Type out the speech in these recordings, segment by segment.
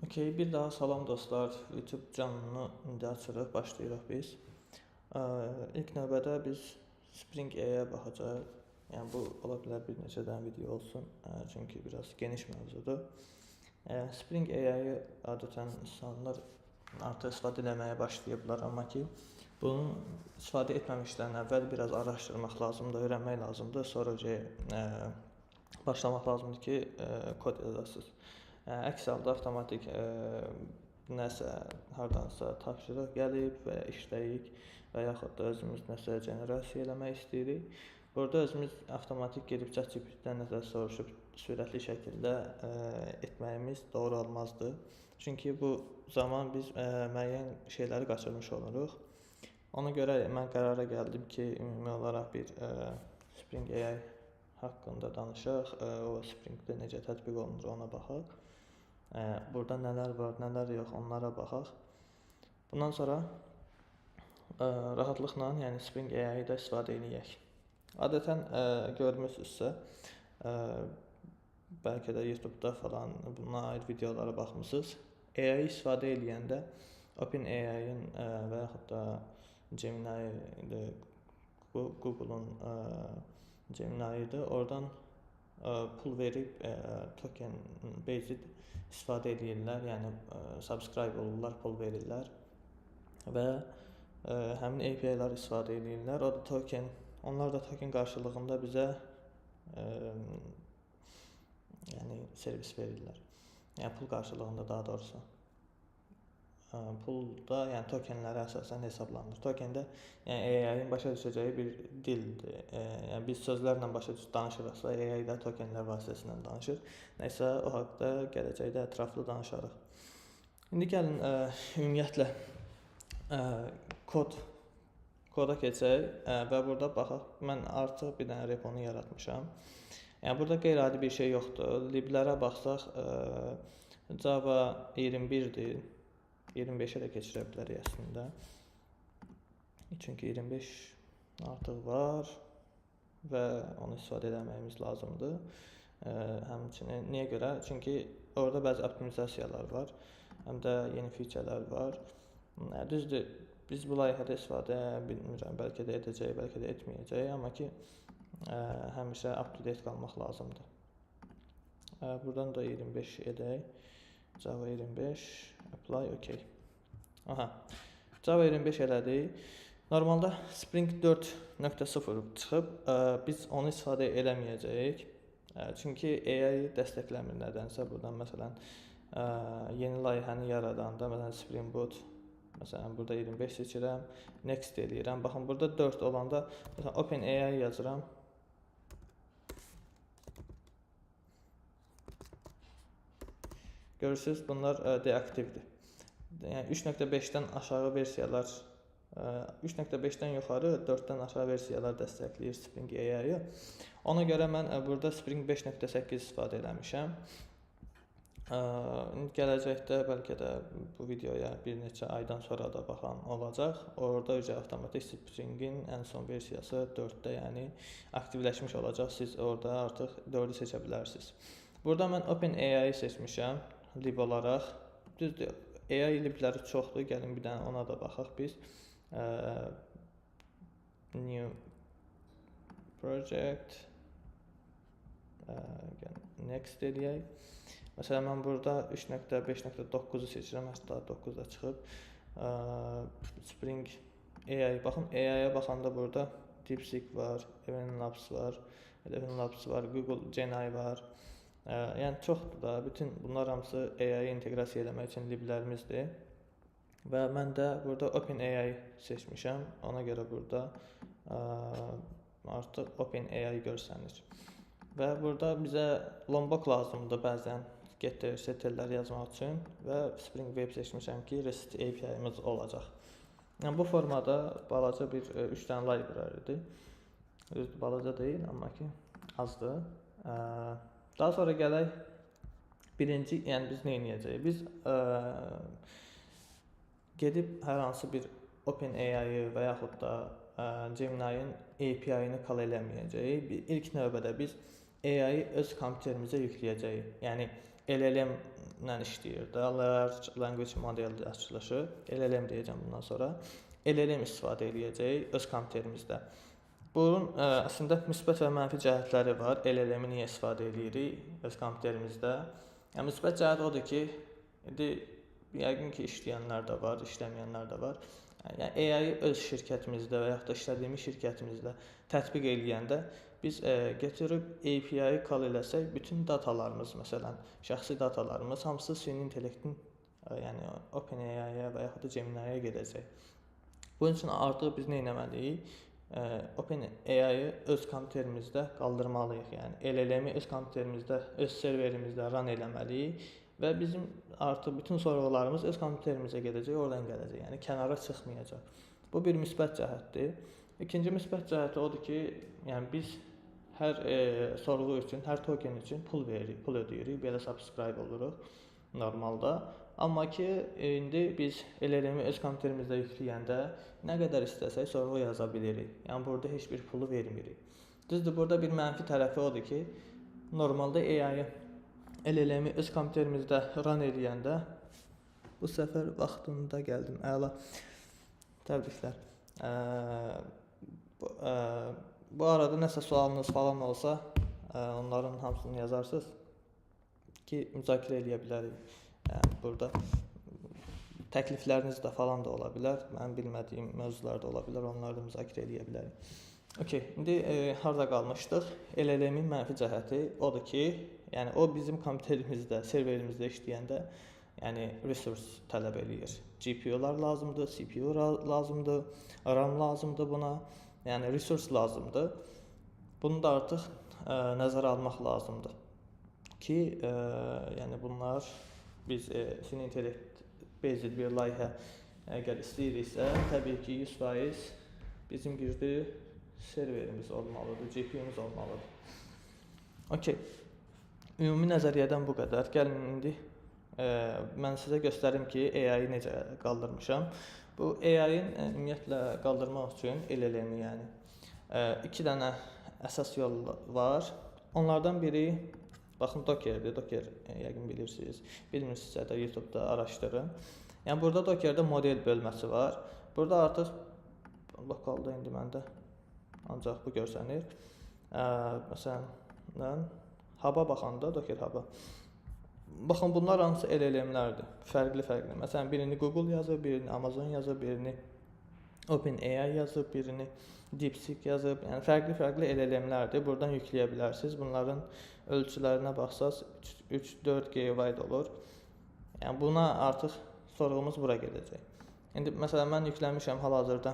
Okey, bir daha salam dostlar. YouTube canlını indi açırıq, başlayırıq biz. İlk növbədə biz Spring AI-yə baxacağıq. Yəni bu ola bilər bir neçə dənə video olsun, çünki biraz geniş mövzudur. Spring AI-yı adətən insanlar artıq istifadə eləməyə başlayıblar, amma ki bunu istifadə etməmişdən əvvəl biraz araşdırmaq lazımdır, öyrənmək lazımdır. Sonra başlamaq lazımdır ki, kod yazasınız. Əks halda avtomatik nəsə hardansa tapşırıq gəlib və ya işləyik və yaxud da özümüz nəsə generasiya eləmək istəyirik. Burada özümüz avtomatik gedib ChatGPT-dən nəsə soruşub sürətli şəkildə etməyimiz doğru olmazdı. Çünki bu zaman biz müəyyən şeyləri qaçırmış oluruq. Ona görə mən qərara gəldim ki, ümumi olaraq bir Spring AI haqqında danışaq, o Springdə necə tətbiq olunur ona baxaq. Burada nələr var, nələr yox, onlara baxaq. Bundan sonra rahatlıqla, yəni Spring AI-yı da istifadə eləyək. Adətən görmüsünüzsə, bəlkə də YouTube-da falan buna aid videolara baxmısınız. AI istifadə eləyəndə OpenAI-ın və yaxud da Gemini-dir, Google-un Gemini-dir. Oradan pul verib token based istifadə eləyirlər, yəni subscribe olurlar, pul verirlər və həmin API-lar istifadə eləyirlər. O da token, onlar da token qarşılığında bizə yəni servis verirlər. Yəni pul qarşılığında daha doğrusu. Pul da yəni tokenlərə əsasən hesablanır. Token də yəni AI-ın başa düşəcəyi bir dildir. Yəni biz sözlərlə başa düşüb danışırıqsa, AI də tokenlər vasitəsilə danışır. Nəysə, o haqda gələcəkdə ətraflı danışarıq. İndi gəlin ümumiyyətlə koda keçək və burada baxaq. Mən artıq bir dənə reponu yaratmışam. Yəni burada qeyri-adi bir şey yoxdur. Liblərə baxsaq, Java 21-dir. 25-ə də keçirə bilərik əslində. Çünki 25 artıq var və onu istifadə etməyimiz lazımdır. Həmçinin niyə görə? Çünki orada bəzi optimizasiyalar var, həm də yeni feature-lər var. Düzdür, biz bu layihədə istifadə bilmirəm, bəlkə də edəcəyik, bəlkə də etməyəcəyik, amma ki həmişə up-to-date qalmaq lazımdır. Buradan da 25 edək. Java 25, apply, OK. Aha, Java 25 elədik. Normalda Spring 4.0 çıxıb, biz onu istifadə eləməyəcəyik. Çünki AI dəstəkləmir nədənsə. Buradan məsələn, yeni layihəni yaradanda, məsələn Spring Boot, məsələn burada 25 seçirəm, next eləyirəm. Baxın, burada 4 olanda, məsələn OpenAI yazıram. Görürsünüz, bunlar deaktivdir. Yəni 3.5-dən aşağı versiyalar, 3.5-dən yuxarı, 4-dən aşağı versiyalar dəstəkləyir Spring AI-yı. Ona görə mən burada Spring 5.8 istifadə eləmişəm. Gələcəkdə bəlkə də bu videoya bir neçə aydan sonra da baxan olacaq. Orada üzə avtomatik Springin ən son versiyası 4-də, yəni aktivləşmiş olacaq. Siz orada artıq 4-ü seçə bilərsiniz. Burada mən OpenAI-yı seçmişəm lib olaraq. Düzdür, AI libləri çoxdur. Gəlin bir dənə ona da baxaq biz. New project, next eləyək. Məsələn, mən burada 3.5.9-u seçirəm. Hətta 9 da çıxıb. Spring AI. Baxın, AI-ya baxanda burada DeepSeek var, Eleven Labs var, Eleven Labs var, Google Gemini var. Yəni çoxdur da, bütün bunlar hamısı AI-yı inteqrasiya eləmək üçün liblərimizdir. Və mən də burada OpenAI seçmişəm. Ona görə burada artıq OpenAI görsənir. Və burada bizə Lombok lazımdır bəzən getter, setterlər yazmaq üçün və Spring Web seçmişəm ki, REST API-miz olacaq. Yəni bu formada balaca bir 3 dənə library-dir. Düzdür, balaca deyil, amma ki azdır. Daha sonra gələk birinci, yəni biz nə edəcəyik? Biz gedib hər hansı bir OpenAI-yı və yaxud da Gemini-nin API-ni call eləməyəcəyik. İlk növbədə biz AI-yı öz kompüterimizə yükləyəcəyik. Yəni LLM ilə işləyir də. Large Language Model açılışı, LLM deyəcəm bundan sonra. LLM istifadə eləyəcəyik öz kompüterimizdə. Bunun əslində müsbət və mənfi cəhətləri var. LLM-i niyə istifadə eləyirik öz kompüterimizdə? Yəni müsbət cəhət odur ki, indi yəqin ki işləyənlər də var, işləməyənlər də var. Yəni AI-i öz şirkətimizdə və yaxud da işlədiyimiz şirkətimizdə tətbiq eləyəndə biz götürüb API-yi call eləsək, bütün datalarımız, məsələn, şəxsi datalarımız hamısı süni intellektin, yəni OpenAI-ya və yaxud da Gemini-yə gedəcək. Bunun üçün artıq biz nə etməliyik? OpenAI-yı öz kompüterimizdə qaldırmalıyıq. Yəni LLM-i öz kompüterimizdə, öz serverimizdə run eləməliyik və bizim artıq bütün sorğularımız öz kompüterimizə gedəcək, oradan gələcək. Yəni kənara çıxmayacaq. Bu bir müsbət cəhətdir. İkinci müsbət cəhəti odur ki, yəni biz hər sorğu üçün, hər token üçün pul veririk, pul ödəyirik, belə subscribe oluruq normalda. Amma ki, indi biz LLM-i öz kompüterimizdə yükləyəndə nə qədər istəsək sorğu yaza bilirik. Yəni burada heç bir pulu vermirik. Düzdür, burada bir mənfi tərəfi odur ki, normalda AI-yı LLM-i öz kompüterimizdə run eləyəndə bu səfər vaxtında gəldim. Əla. Təbriklər. Bu arada nəsə sualınız falan olsa, onların hamısını yazarsınız ki, müzakirə eləyə bilərik. Yəni burada təklifləriniz də falan da ola bilər. Mənim bilmədiyim mövzular da ola bilər. Onları da müzakirə eləyə bilərik. Okay, indi harda qalmışdıq? LLM-in mənfi cəhəti odur ki, yəni o bizim kompüterimizdə, serverimizdə işləyəndə, yəni resurs tələb eləyir. GPU-lar lazımdır, CPU lazımdır, RAM lazımdır buna. Yəni resurs lazımdır. Bunu da artıq nəzərə almaq lazımdır ki, yəni bunlar biz süni intellekt based bir layihə əgər istəyiriksə, təbii ki 100% bizim güclü serverimiz olmalıdır, GPU-muz olmalıdır. Okay. Ümumi nəzəriyyədən bu qədər. Gəlin indi mən sizə göstərim ki, AI-yı necə qaldırmışam. Bu AI-ın ümumiyyətlə qaldırmaq üçün LLM-i, yəni iki dənə əsas yol var. Onlardan biri baxın Dockerdir. Docker yəqin bilirsiniz. Bilmirsinizsə də YouTube-da araşdırın. Yəni burada Dockerdə model bölməsi var. Burada artıq lokalda indi məndə ancaq bu görsənir. Məsələn, Hub-a baxanda, Docker Hub-a. Baxın, bunlar hansı LLM-lərdir. Fərqli-fərqli. Məsələn, birini Google yazıb, birini Amazon yazıb, birini OpenAI yazıb, birini DeepSeek yazıb. Yəni fərqli-fərqli LLM-lərdir. Buradan yükləyə bilərsiniz. Bunların ölçülərinə baxsaz 3-4 GB olur. Yəni buna artıq sorğumuz bura gedəcək. İndi məsələn mən yükləmişəm hal-hazırda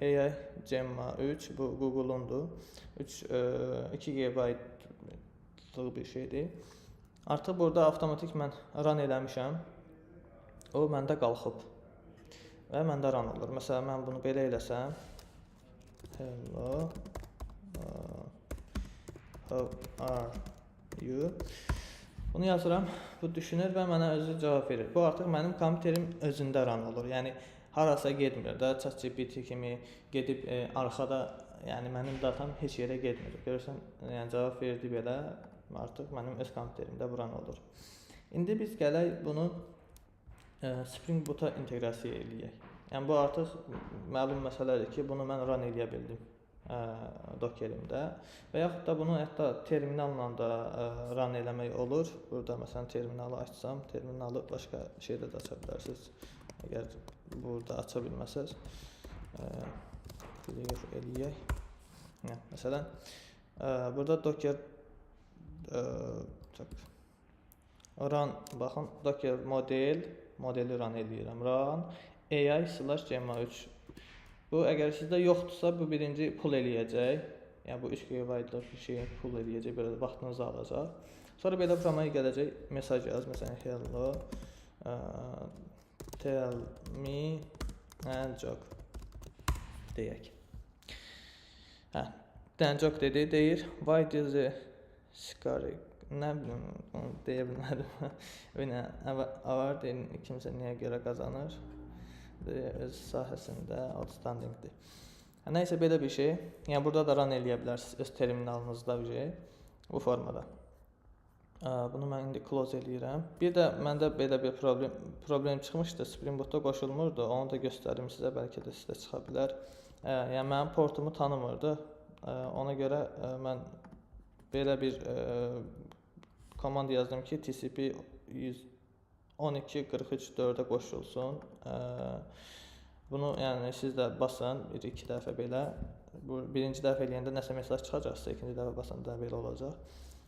AI Gemma 3, bu Google-undur. 3 2 GB-lıq bir şeydir. Artıq burada avtomatik mən run eləmişəm. O məndə qalxıb. Və məndə run olur. Məsələn mən bunu belə eləsəm, hello, how are you? Bunu yazıram. Bu düşünür və mənə özü cavab verir. Bu artıq mənim kompüterim özündə run olur. Yəni harasa getmir də, ChatGPT kimi gedib arxada, yəni mənim datam heç yerə getmir. Görürsən, yəni cavab verdi belə, artıq mənim öz kompüterimdə bu run olur. İndi biz gələk bunu Spring Boot-a inteqrasiya eləyək. Yəni bu artıq məlum məsələdir ki, bunu mən run eləyə bildim Dockerimdə və yaxud da bunu hətta terminalla da run eləmək olur. Burada məsələn terminalı açsam, terminalı başqa şeydə də aça bilərsiniz. Əgər burada aça bilməsəz, clear eləyək. Yəni, məsələn, burada Docker run, baxın, Docker modeli run eləyirəm. Run AI slash Gemma 3. Bu əgər sizdə yoxdursa, bu birinci pul eləyəcək. Yəni bu 3 GB-lıq bir şeyin pul eləyəcək, belə vaxtınızı alacaq. Sonra belə burama gələcək, mesaj yaz, məsələn hello, tell me a joke deyək. Hə, dənə joke dedi, deyir, why does the scary, nə bilim, onu deyə bilmədim. Winner award kimsə niyə görə qazanır? Öz sahəsində outstandingdir. Hə, nəysə belə bir şey. Yəni burada da run eləyə bilərsiniz öz terminalınızda bir şey. Bu formada. Bunu mən indi close eləyirəm. Bir də məndə belə bir problem çıxmışdı. Spring Boot-da qoşulmurdu. Onu da göstərim sizə. Bəlkə də sizə çıxa bilər. Yəni mənim portumu tanımırdı. Ona görə mən belə bir komand yazdım ki, TCP 112.43.4-ə qoşulsun. Bunu yəni siz də basın bir-iki dəfə belə. Bu birinci dəfə eləyəndə nəsə mesaj çıxacaqsa, ikinci dəfə basanda belə olacaq.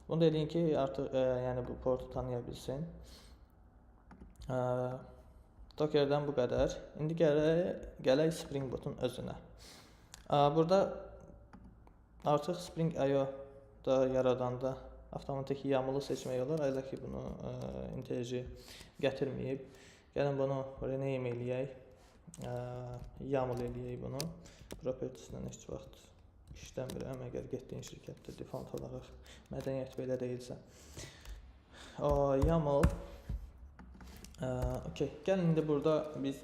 Bunu da eləyin ki, artıq yəni bu portu tanıya bilsin. Docker'dən bu qədər. İndi gələk Spring Boot'un özünə. Burada artıq Spring IO-da yaradanda avtomatik YAML-ı seçmək olar. Elə ki, bunu IntelliJ gətirməyib. Gəlin bunu rename eləyək. YAML eləyək bunu. Properties-lə heç vaxt işləmirəm. Əgər getdiyin şirkətdə default olaraq mədəniyyət belə deyilsə. YAML. Okay. Gəlin indi burada biz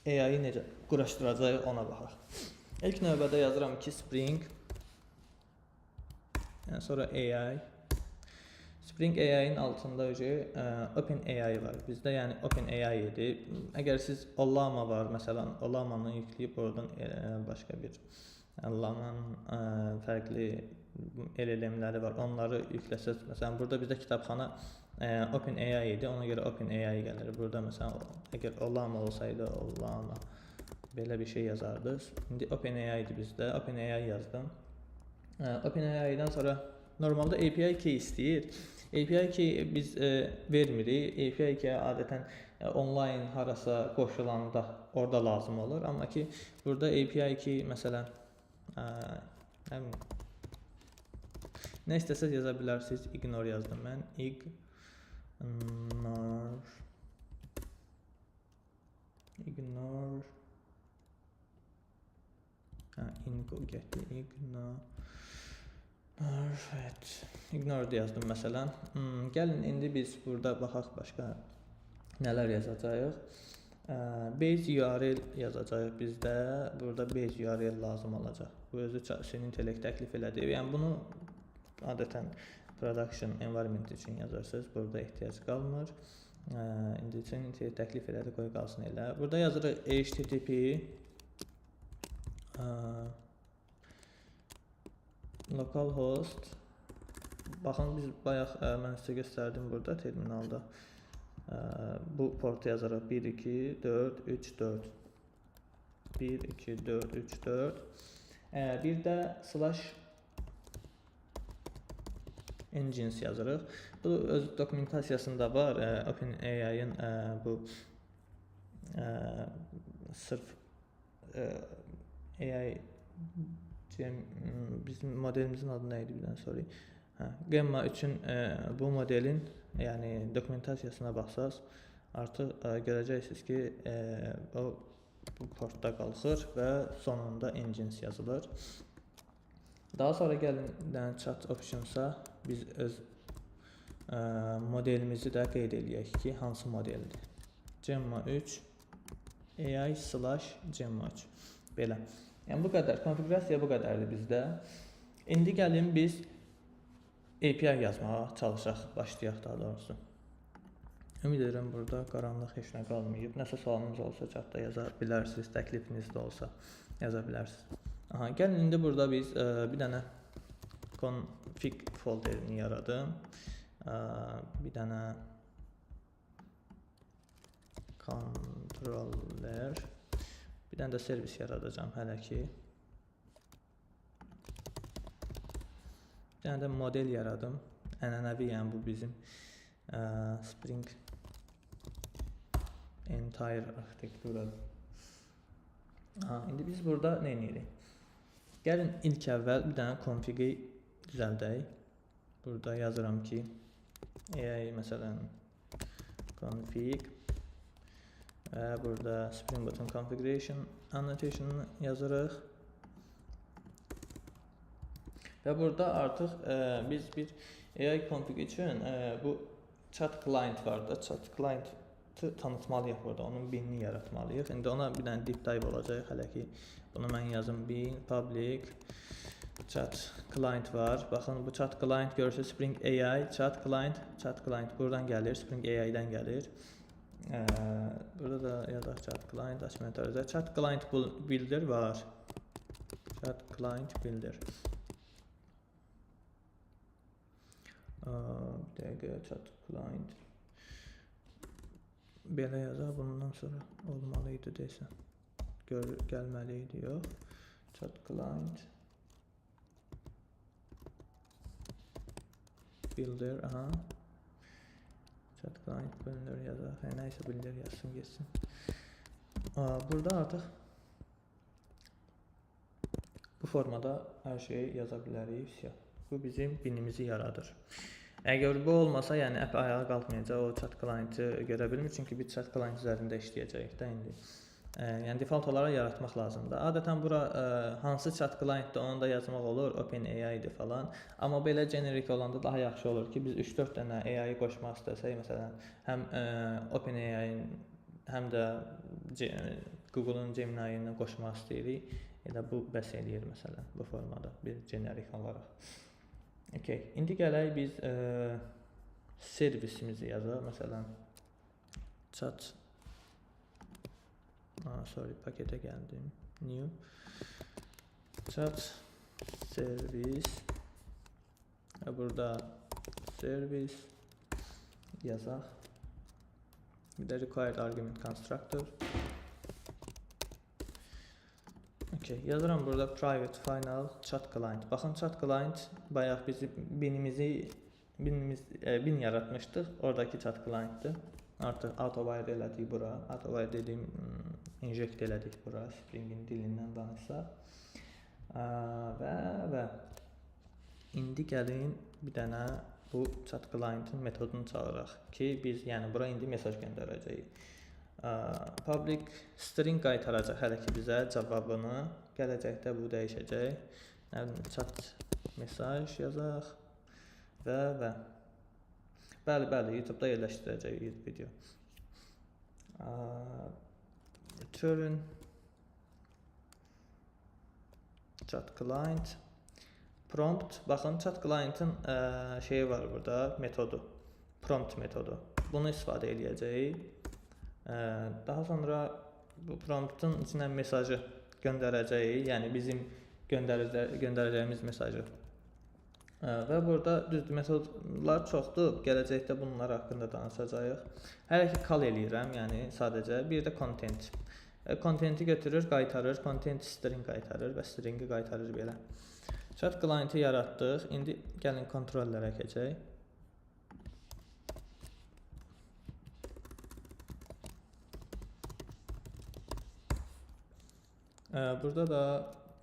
AI-i necə quraşdıracağıq ona baxaq. İlk növbədə yazıram ki, Spring, yəni sonra AI. Spring AI-nin altında OpenAI var. Bizdə yəni OpenAI idi. Əgər siz Ollama var, məsələn, Ollama'nı yükləyib oradan başqa bir Llamanın fərqli LLM-ləri var. Onları yükləsəz, məsələn, burada bizdə kitabxana OpenAI idi. Ona görə OpenAI gəlir. Burada məsələn, əgər Ollama olsaydı, Ollama belə bir şey yazardınız. İndi OpenAI idi bizdə. OpenAI yazdım. OpenAI-dan sonra normalda API key istəyir. API key biz vermirik. API key adətən online harasa qoşulanda orada lazım olur. Amma ki, burada API key məsələn, nə istəsəz yaza bilərsiniz. Ignore yazdım mən. Ignore. Ingo getdi. Ignore. Evet. Ignore yazdım məsələn. Gəlin indi biz burada baxaq başqa nələr yazacağıq. Base URL yazacağıq bizdə. Burada base URL lazım olacaq. Bu özü süni intellekt təklif elədi. Yəni bunu adətən production environment üçün yazarsınız. Burada ehtiyac qalmır. İndi süni intellekt təklif elədi, qoy qalsın elə. Burada yazırıq HTTP localhost. Baxın biz bayaq mən sizə göstərdim burada terminalda. Bu portu yazarıq 1 2 4 3 4 1 2 4 3 4. Bir də slash engines yazırıq. Bu öz dokumentasiyasında var. OpenAI-ın bu sırf AI bizim modelimizin adı nə idi bir dənə sorry. Gemma üçün bu modelin yəni dokumentasiyasına baxsaz artıq görəcəksiniz ki, o bu portda qalxır və sonunda engines yazılır. Daha sonra gəlin chat options'a biz öz modelimizi də qeyd eləyək ki, hansı modeldir. Gemma 3 AI slash Gemma 3. Belə. Yəni bu qədər. Konfiqurasiya bu qədərdir bizdə. İndi gəlin biz API yazmağa çalışaq, başlayaq daha doğrusu. Ümid edirəm burada qaranlıq heç nə qalmayıb. Nəsə sualınız olsa chatda yaza bilərsiniz, təklifiniz də olsa yaza bilərsiniz. Aha, gəlin indi burada biz bir dənə config folderini yaradım. Bir dənə controller, bir dənə də servis yaradacağam hələ ki. Bir dənə də model yaradım. Ənənəvi, yəni bu bizim Spring Entire arxitekturadır. Aha, indi biz burada nə edirik? Gəlin ilk əvvəl bir dənə config-i düzəldək. Burada yazıram ki, AI məsələn config və burada Spring Boot'un configuration annotation'ını yazırıq. Və burada artıq biz bir AI config üçün bu chat client var da, chat client'ı tanıtmalıyıq burada, onun binini yaratmalıyıq. İndi ona bir dənə deep dive olacaq hələ ki. Bunu mən yazım bin public Chat client var. Baxın, bu chat client görürsünüz, Spring AI chat client, chat client buradan gəlir, Spring AI-dən gəlir. Burada da yazaq chat client, açmaya tərəzə. Chat client builder var. Chat client builder. Bir dəqiqə, chat client. Belə yazaq, bundan sonra olmalı idi desən. Gəlməli idi, yox. Chat client builder, aha. Chat client builder yazaq. Hə, nəysə builder yazsın, getsin. Burada artıq bu formada hər şeyi yaza bilərik. Bu bizim binimizi yaradır. Əgər bu olmasa, yəni app ayağa qalxmayacaq, o chat client-i görə bilmir. Çünki biz chat client üzərində işləyəcəyik də indi. Yəni default olaraq yaratmaq lazımdır. Adətən bura hansı chat client-dir onu da yazmaq olur, OpenAI-dir falan. Amma belə generic olanda daha yaxşı olur ki, biz 3-4 dənə AI-i qoşmaq istəsək, məsələn, həm OpenAI-in, həm də Google-un Gemini-ni qoşmaq istəyirik. Elə bu bəs eləyir məsələn, bu formada bir generic olaraq. Okay, indi gələk biz servisimizi yazaq. Məsələn, chat, sorry, paketə gəldim. New chat service. Burada service yazaq. Bir də required argument constructor. Okay, yazıram burada private final chat client. Baxın, chat client bayaq bizi bin yaratmışdıq. Oradakı chat clientdir. Artıq auto-wire elədik bura. Auto-wire dediyim, inject elədik bura, Spring'in dilindən danışsaq. Və indi gəlin bir dənə bu chat client-ın metodunu çağıraq ki, biz yəni bura indi mesaj göndərəcəyik. Public string qaytaracaq hələ ki bizə cavabını. Gələcəkdə bu dəyişəcək. Nə bilim, chat mesaj yazaq və bəli, bəli, YouTube-da yerləşdirəcəyik video. Return chat client prompt. Baxın, chat client-ın şeyi var burada, metodu. Prompt metodu. Bunu istifadə eləyəcəyik. Daha sonra bu promptun içinə mesajı göndərəcəyik. Yəni bizim göndərəcəyimiz mesajı. Və burada düzdür, metodlar çoxdur. Gələcəkdə bunlar haqqında danışacağıq. Hələ ki call eləyirəm, yəni sadəcə bir də content. Contenti götürür, qaytarır, content string qaytarır və stringi qaytarır belə. Chat client-i yaratdıq. İndi gəlin kontrollərə keçək. Burada da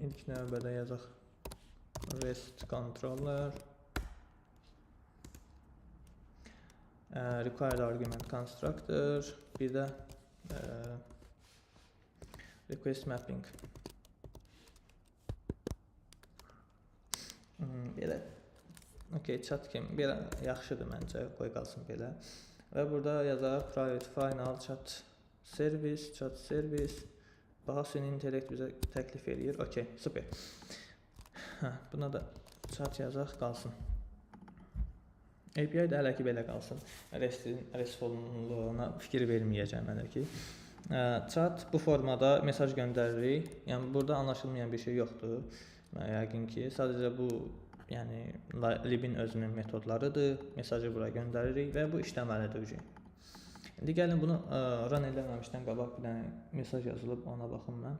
ilk növbədə yazaq. REST controller, required argument constructor, bir də request mapping. Belə. Okay, chat kim? Belə yaxşıdır məncə, qoy qalsın belə. Və burada yazaq private final chat service, chat service. Bax, süni intellekt bizə təklif eləyir. Okay, super. Hə, buna da chat yazaq, qalsın. API də hələ ki belə qalsın. REST-in RESTful-luğuna fikir verməyəcəm hələ ki. Chat bu formada mesaj göndəririk. Yəni burada anlaşılmayan bir şey yoxdur. Yəqin ki, sadəcə bu yəni libin özünün metodlarıdır. Mesajı bura göndəririk və bu işləməlidir. İndi gəlin bunu run eləməmişdən qabaq bir dənə mesaj yazılıb, ona baxım mən.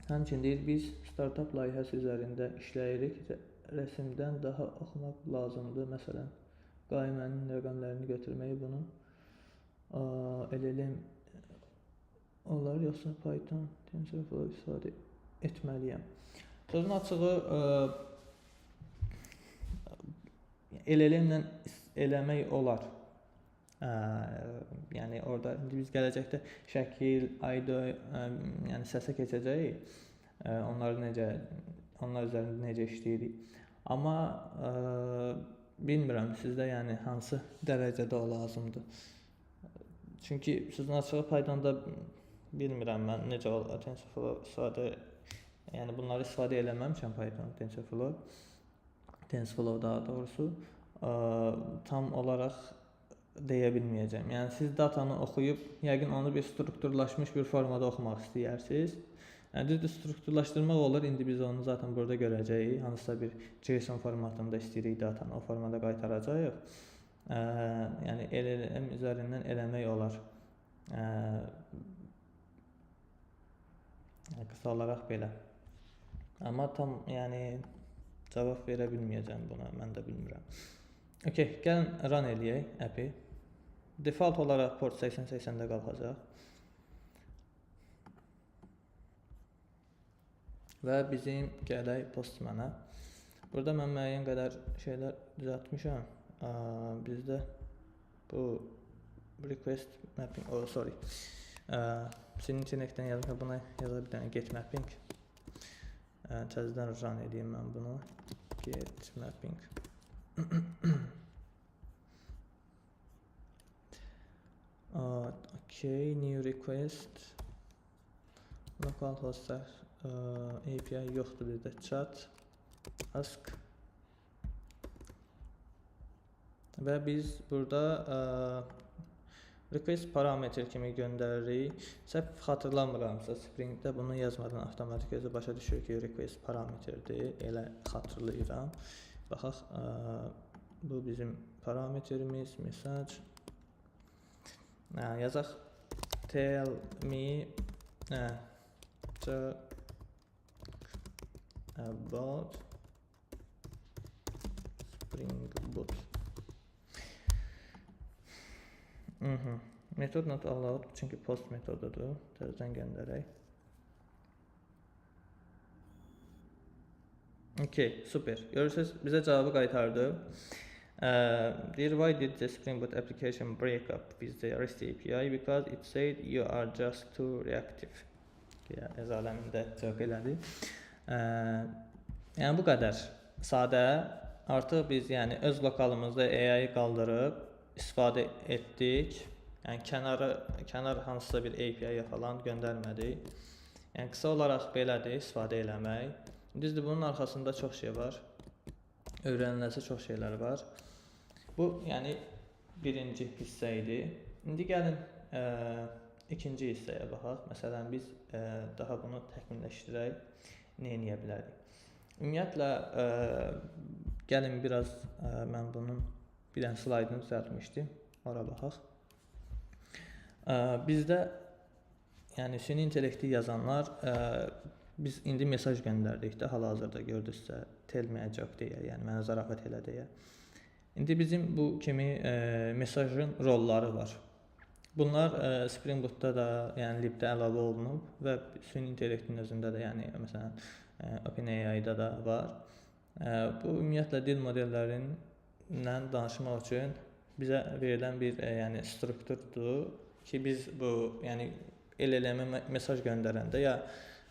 Həmçinin deyir, biz startup layihəsi üzərində işləyirik. Rəsimdən daha oxumaq lazımdır. Məsələn, qaimənin rəqəmlərini götürməyi bunu LLM olar, yoxsa Python, TensorFlow istifadə etməliyəm. Sözün açığı, LLM-lə eləmək olar. Yəni orada indi biz gələcəkdə şəkil, audio, yəni səsə keçəcəyik. Onlar üzərində necə işləyirik. Amma bilmirəm sizdə yəni hansı dərəcədə o lazımdır. Çünki sözün açığı Pythonda bilmirəm mən necə TensorFlow istifadə Yəni bunları istifadə eləməmişəm Python TensorFlow. TensorFlow daha doğrusu tam olaraq deyə bilməyəcəm. Yəni siz datanı oxuyub yəqin onu bir strukturlaşmış bir formada oxumaq istəyirsiniz. Yəni düzdür, strukturlaşdırmaq olur. İndi biz onu zaten burada görəcəyik. Hansısa bir JSON formatında istəyirik datanı o formada qaytaracağıq. Yəni LLM üzərindən eləmək olar. Qısa olaraq belə. Amma tam yəni cavab verə bilməyəcəm buna, mən də bilmirəm. Okay, gəlin run eləyək app'i. Default olaraq port 8080-də qalxacaq. Və bizim gələk Postman-a. Burada mən müəyyən qədər şeylər düzəltmişəm. Bizdə bu request mapping, oh sorry. Süni intellektdən yazmışam, buna yaza bir dənə get mapping. Təzədən run edeyim mən bunu. Get mapping. Okay, new request. Localhost API yoxdur bizdə. Chat ask. Və biz burada request parametr kimi göndəririk. Səhv xatırlamıramsa Spring'də bunu yazmadan avtomatik özü başa düşür ki, request parametrdir. Elə xatırlayıram. Baxaq, bu bizim parametrimiz, mesaj. Yazaq tell me about Spring Boot. Metod not allowed, çünki post metodudur. Təzədən göndərək. Okay, super. Görürsünüz, bizə cavabı qaytardı. Deyir, why did the Spring Boot application break up with the REST API? Because it said you are just too reactive. Ez aləmində cavab elədi. Yəni bu qədər sadə. Artıq biz yəni öz lokalımızda AI-i qaldırıb istifadə etdik. Yəni kənar hansısa bir API-yə falan göndərmədik. Yəni qısa olaraq belədir istifadə eləmək. Düzdür, bunun arxasında çox şey var. Öyrəniləsi çox şeylər var. Bu, yəni birinci hissə idi. İndi gəlin ikinci hissəyə baxaq. Məsələn, biz daha bunu təkmilləşdirək, nə eləyə bilərik? Ümumiyyətlə, gəlin biraz mən bunun bir dənə slaydını düzəltmişdim. Ora baxaq. Bizdə, yəni süni intellekti yazanlar, biz indi mesaj göndərdik də, hal-hazırda gördünüzsə, tell me a joke deyə, yəni mənə zarafat elə deyə. İndi bizim bu kimi mesajın rolları var. Bunlar Spring Boot'da da, yəni Lib-də əlavə olunub və süni intellektin özündə də, yəni məsələn OpenAI-da da var. Bu ümumiyyətlə dil modellərindən danışmaq üçün bizə verilən bir yəni strukturdur ki, biz bu yəni LLM-ə mesaj göndərəndə ya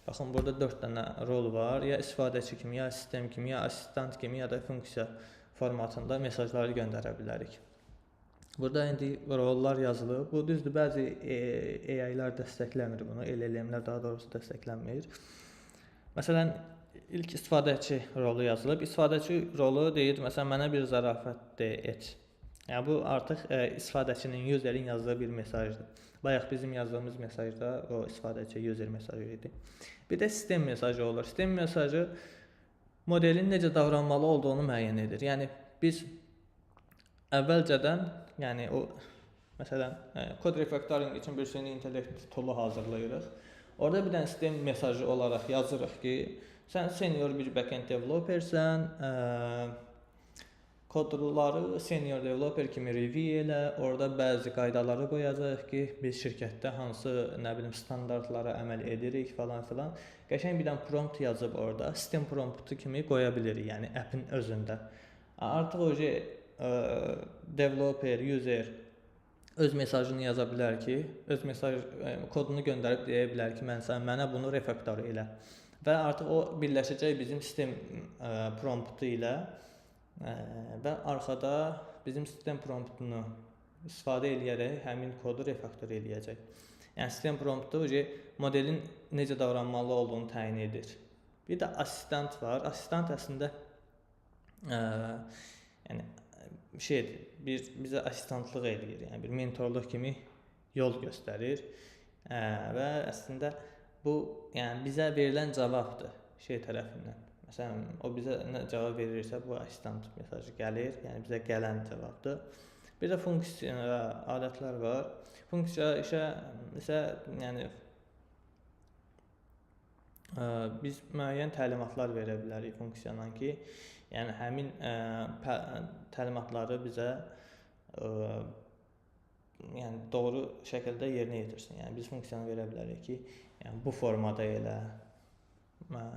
baxın burada 4 dənə rol var, ya istifadəçi kimi, ya sistem kimi, ya asistent kimi, ya da funksiya formatında mesajları göndərə bilərik. Burada indi rollar yazılıb. Bu düzdür, bəzi AI-lar dəstəkləmir bunu, LLM-lər daha doğrusu dəstəklənmir. Məsələn, ilk istifadəçi rolu yazılıb. İstifadəçi rolu deyir, məsələn, mənə bir zarafat et. Yəni bu artıq istifadəçinin, userin yazdığı bir mesajdır. Bayaq bizim yazdığımız mesajda o istifadəçi user mesajı idi. Bir də sistem mesajı olur. Sistem mesajı modelin necə davranmalı olduğunu müəyyən edir. Yəni biz əvvəlcədən, yəni o məsələn kod refactoring üçün bir süni intellekt toolu hazırlayırıq. Orada bir dənə sistem mesajı olaraq yazırıq ki, sən senior bir backend developersən, kodları senior developer kimi review elə, orada bəzi qaydaları qoyacağıq ki, biz şirkətdə hansı, nə bilim, standartlara əməl edirik falan filan. Qəşəng bir dənə prompt yazıb orada, sistem promptu kimi qoya bilirik, yəni app'in özündə. Artıq o developer, user öz mesajını yaza bilər ki, öz mesaj kodunu göndərib deyə bilər ki, mənə bunu refaktor elə. Və artıq o birləşəcək bizim sistem promptu ilə və arxada bizim sistem promptunu istifadə eləyərək həmin kodu refaktor eləyəcək. Yəni sistem promptu modelin necə davranmalı olduğunu təyin edir. Bir də asistent var. Asistent əslində yəni şeydir, bir bizə asistentlıq eləyir, yəni bir mentorluq kimi yol göstərir. Və əslində bu, yəni bizə verilən cavabdır şey tərəfindən. Məsələn, o bizə nə cavab verirsə, bu asistent mesajı gəlir, yəni bizə gələn cavabdır. Bir də funksiya və adətlər var. Funksiya isə yəni biz müəyyən təlimatlar verə bilərik funksiyadan ki, yəni həmin təlimatları bizə yəni doğru şəkildə yerinə yetirsin. Yəni biz funksiyanı verə bilərik ki, yəni bu formada elə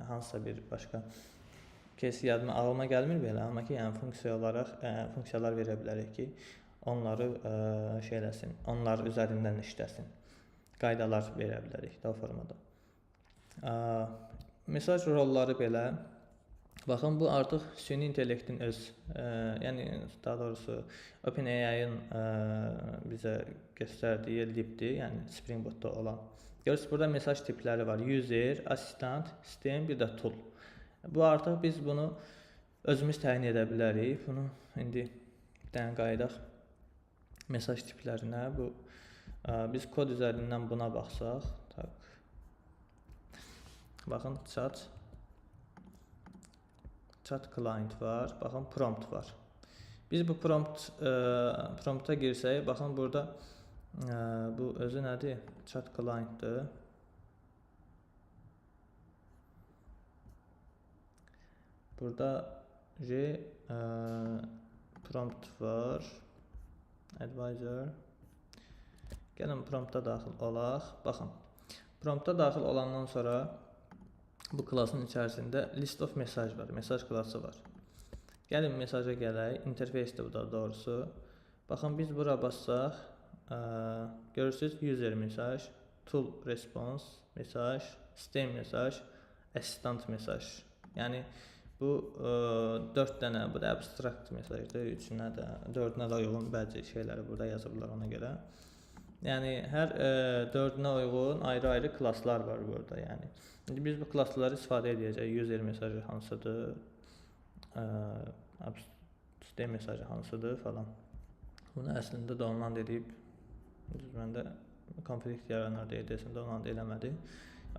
hansısa bir başqa case yadıma ağlıma gəlmir belə, amma ki, yəni funksiya olaraq funksiyalar verə bilərik ki, onları şey eləsin, onlar üzərindən işləsin. Qaydalar verə bilərik də o formada. Mesaj rolları belə. Baxın, bu artıq süni intellektin öz, yəni daha doğrusu OpenAI-ın bizə göstərdiyi libdir, yəni Spring Boot-da olan. Görürsünüz, burada mesaj tipləri var. User, assistant, system, bir də tool. Bu artıq biz bunu özümüz təyin edə bilərik. Bunu indi bir dənə qayıdaq mesaj tiplərinə. Bu biz kod üzərindən buna baxsaq, tak. Baxın, chat client var. Baxın, prompt var. Biz bu prompta girsək, baxın burada bu özü nədir? Chat client'dır. Burada J prompt var. Advisor. Gəlin prompta daxil olaq. Baxın. Prompta daxil olandan sonra bu klasın içərisində list of mesaj var. Mesaj klası var. Gəlin mesaja gələk. İnterfeysdir bu da doğrusu. Baxın, biz bura bassaq, görürsünüz user mesaj, tool response mesaj, system mesaj, assistant mesaj. Yəni bu 4 dənə, bu da abstract mesajdır. Üçünə də, dördünə də uyğun bəzi şeyləri burada yazıblar ona görə. Yəni hər dördünə uyğun ayrı-ayrı klaslar var burada, yəni. İndi biz bu klasları istifadə edəcəyik. User mesajı hansıdır, sistem mesajı hansıdır falan. Bunu əslində download edib, düz məndə konflikt yaranır deyə desin, download eləmədi.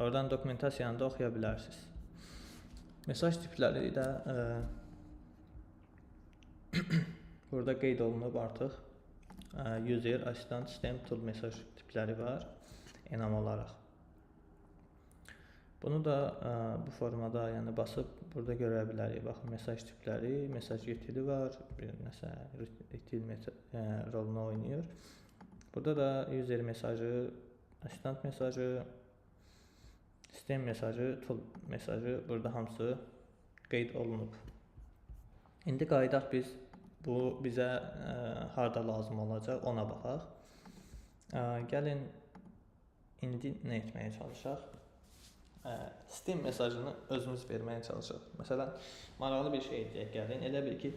Oradan dokumentasiyanı da oxuya bilərsiniz. Mesaj tipləri də burada qeyd olunub artıq. User, assistant, system, tool mesaj tipləri var enam olaraq. Bunu da bu formada, yəni basıb burada görə bilərik. Baxın, mesaj tipləri, mesaj utili var, bir nəsə util rolunu oynayır. Burada da user mesajı, assistant mesajı, sistem mesajı, tool mesajı burada hamısı qeyd olunub. İndi qayıdaq biz bu bizə harda lazım olacaq ona baxaq. Gəlin indi nə etməyə çalışaq? Sistem mesajını özümüz verməyə çalışaq. Məsələn, maraqlı bir şey deyək, gəlin. Elə bil ki,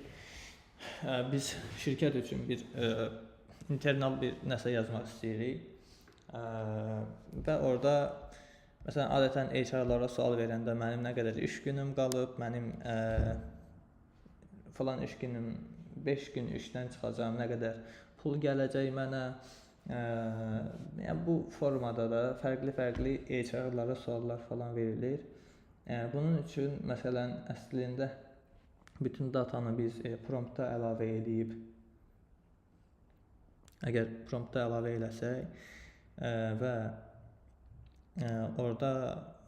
biz şirkət üçün bir internal bir nəsə yazmaq istəyirik. Və orada məsələn, adətən HR-lara sual verəndə mənim nə qədər iş günüm qalıb, mənim falan iş günüm 5 gün işdən çıxacağam, nə qədər pul gələcək mənə. Yəni bu formada da fərqli-fərqli HR-lara suallar falan verilir. Bunun üçün məsələn, əslində bütün datanı biz prompta əlavə edib, əgər prompta əlavə eləsək və orada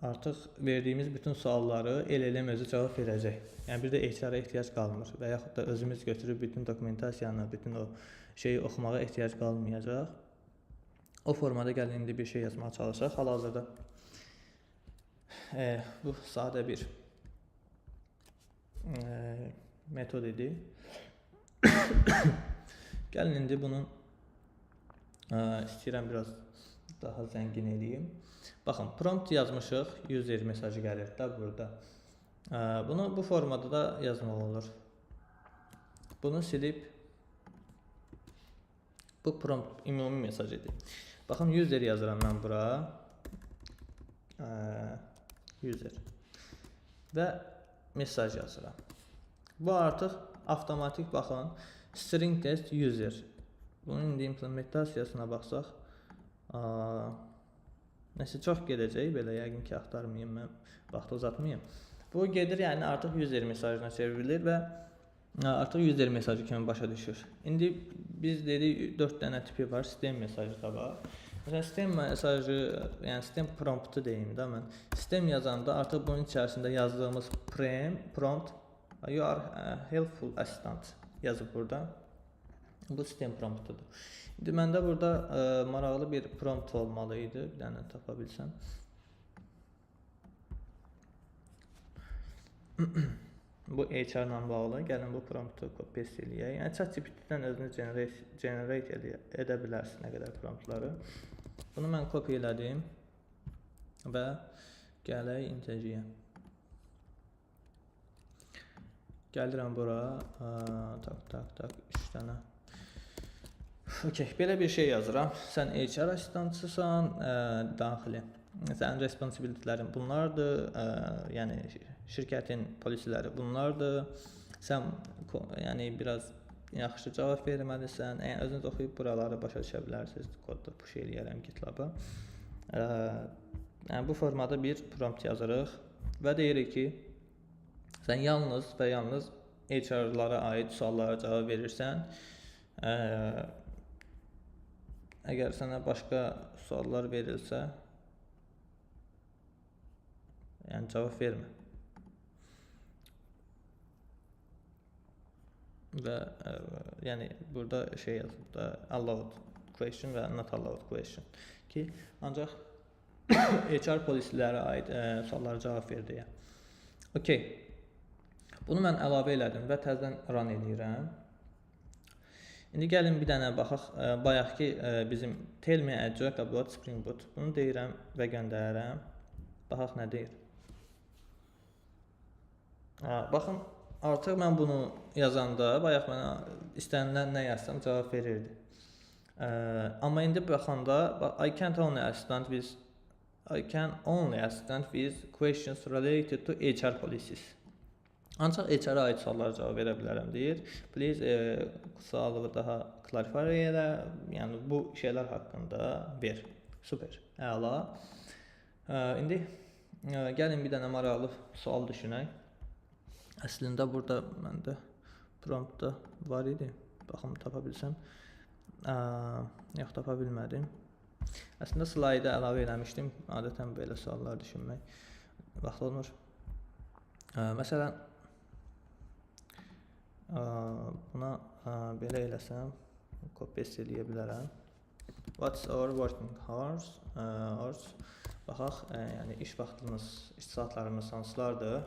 artıq verdiyimiz bütün sualları LLM özü cavab verəcək. Yəni bir də HR-a ehtiyac qalmır və yaxud da özümüz götürüb bütün dokumentasiyanı, bütün o şeyi oxumağa ehtiyac qalmayacaq. O formada gəlin indi bir şey yazmağa çalışaq. Hal-hazırda bu sadə bir metod idi. Gəlin indi bunu istəyirəm biraz daha zəngin eləyim. Baxın, prompt yazmışıq, user mesajı gəlir də burada. Bunu bu formada da yazmaq olur. Bunu silib bu prompt ümumi mesaj idi. Baxın, user yazıram mən bura. User. Və mesaj yazıram. Bu artıq avtomatik, baxın, string test user. Bunun indi implementasiyasına baxsaq, nəsə çox gedəcək, belə yəqin ki, axtarmayım mən, vaxtı uzatmayım. Bu gedir, yəni artıq user mesajına çevrilir və artıq user mesajı kimi başa düşür. İndi biz dedik 4 dənə tipi var, sistem mesajı da var. Məsələn, sistem mesajı, yəni sistem promptu deyim də mən. Sistem yazanda artıq bunun içərisində yazdığımız prompt, you are helpful assistant yazıb burada. Bu sistem promptudur. İndi məndə burada maraqlı bir prompt olmalı idi. Bir dənə tapa bilsəm. Bu HR ilə bağlı. Gəlin bu promptu copy-paste eləyək. Yəni ChatGPT-dən özünüz generate edə bilərsiniz nə qədər promptları. Bunu mən copy elədim və gələk IntelliJ-yə. Gəlirəm bura. Tak, tak, tak, 3 dənə. Okay, belə bir şey yazıram. Sən HR asistantsısan, daxili. Sənin responsibilitələrin bunlardır, yəni şirkətin polisiləri bunlardır. Sən yəni biraz yaxşı cavab verməlisən. Yəni özünüz oxuyub buraları başa düşə bilərsiniz. Kodda push eləyərəm GitLab-a. Yəni bu formada bir prompt yazırıq və deyirik ki, sən yalnız və yalnız HR-lara aid suallara cavab verirsən. Əgər sənə başqa suallar verilsə, yəni cavab vermə. Və yəni burada şey yazıb da allowed question və not allowed question ki, ancaq HR polisilərə aid suallara cavab ver deyə. Okay. Bunu mən əlavə elədim və təzədən run eləyirəm. İndi gəlin bir dənə baxaq. Bayaqki bizim tell me a joke about Spring Boot. Bunu deyirəm və göndərirəm. Baxaq nə deyir. Baxın, artıq mən bunu yazanda, bayaq mənə istənilən nə yazsam cavab verirdi. Amma indi baxanda, I can't only assistant with I can only assistant with questions related to HR policies. Ancaq HR-a aid suallara cavab verə bilərəm deyir. Please sualı daha clarify elə, yəni bu şeylər haqqında ver. Super, əla. İndi gəlin bir dənə maraqlı sual düşünək. Əslində burada məndə promptda var idi. Baxım tapa bilsəm. Yox, tapa bilmədim. Əslində slayda əlavə eləmişdim. Adətən belə suallar düşünmək vaxt olmur. Məsələn, buna belə eləsəm, copy-paste eləyə bilərəm. What's our working hours? Hours. Baxaq, yəni iş vaxtımız, iş saatlarımız hansılardır?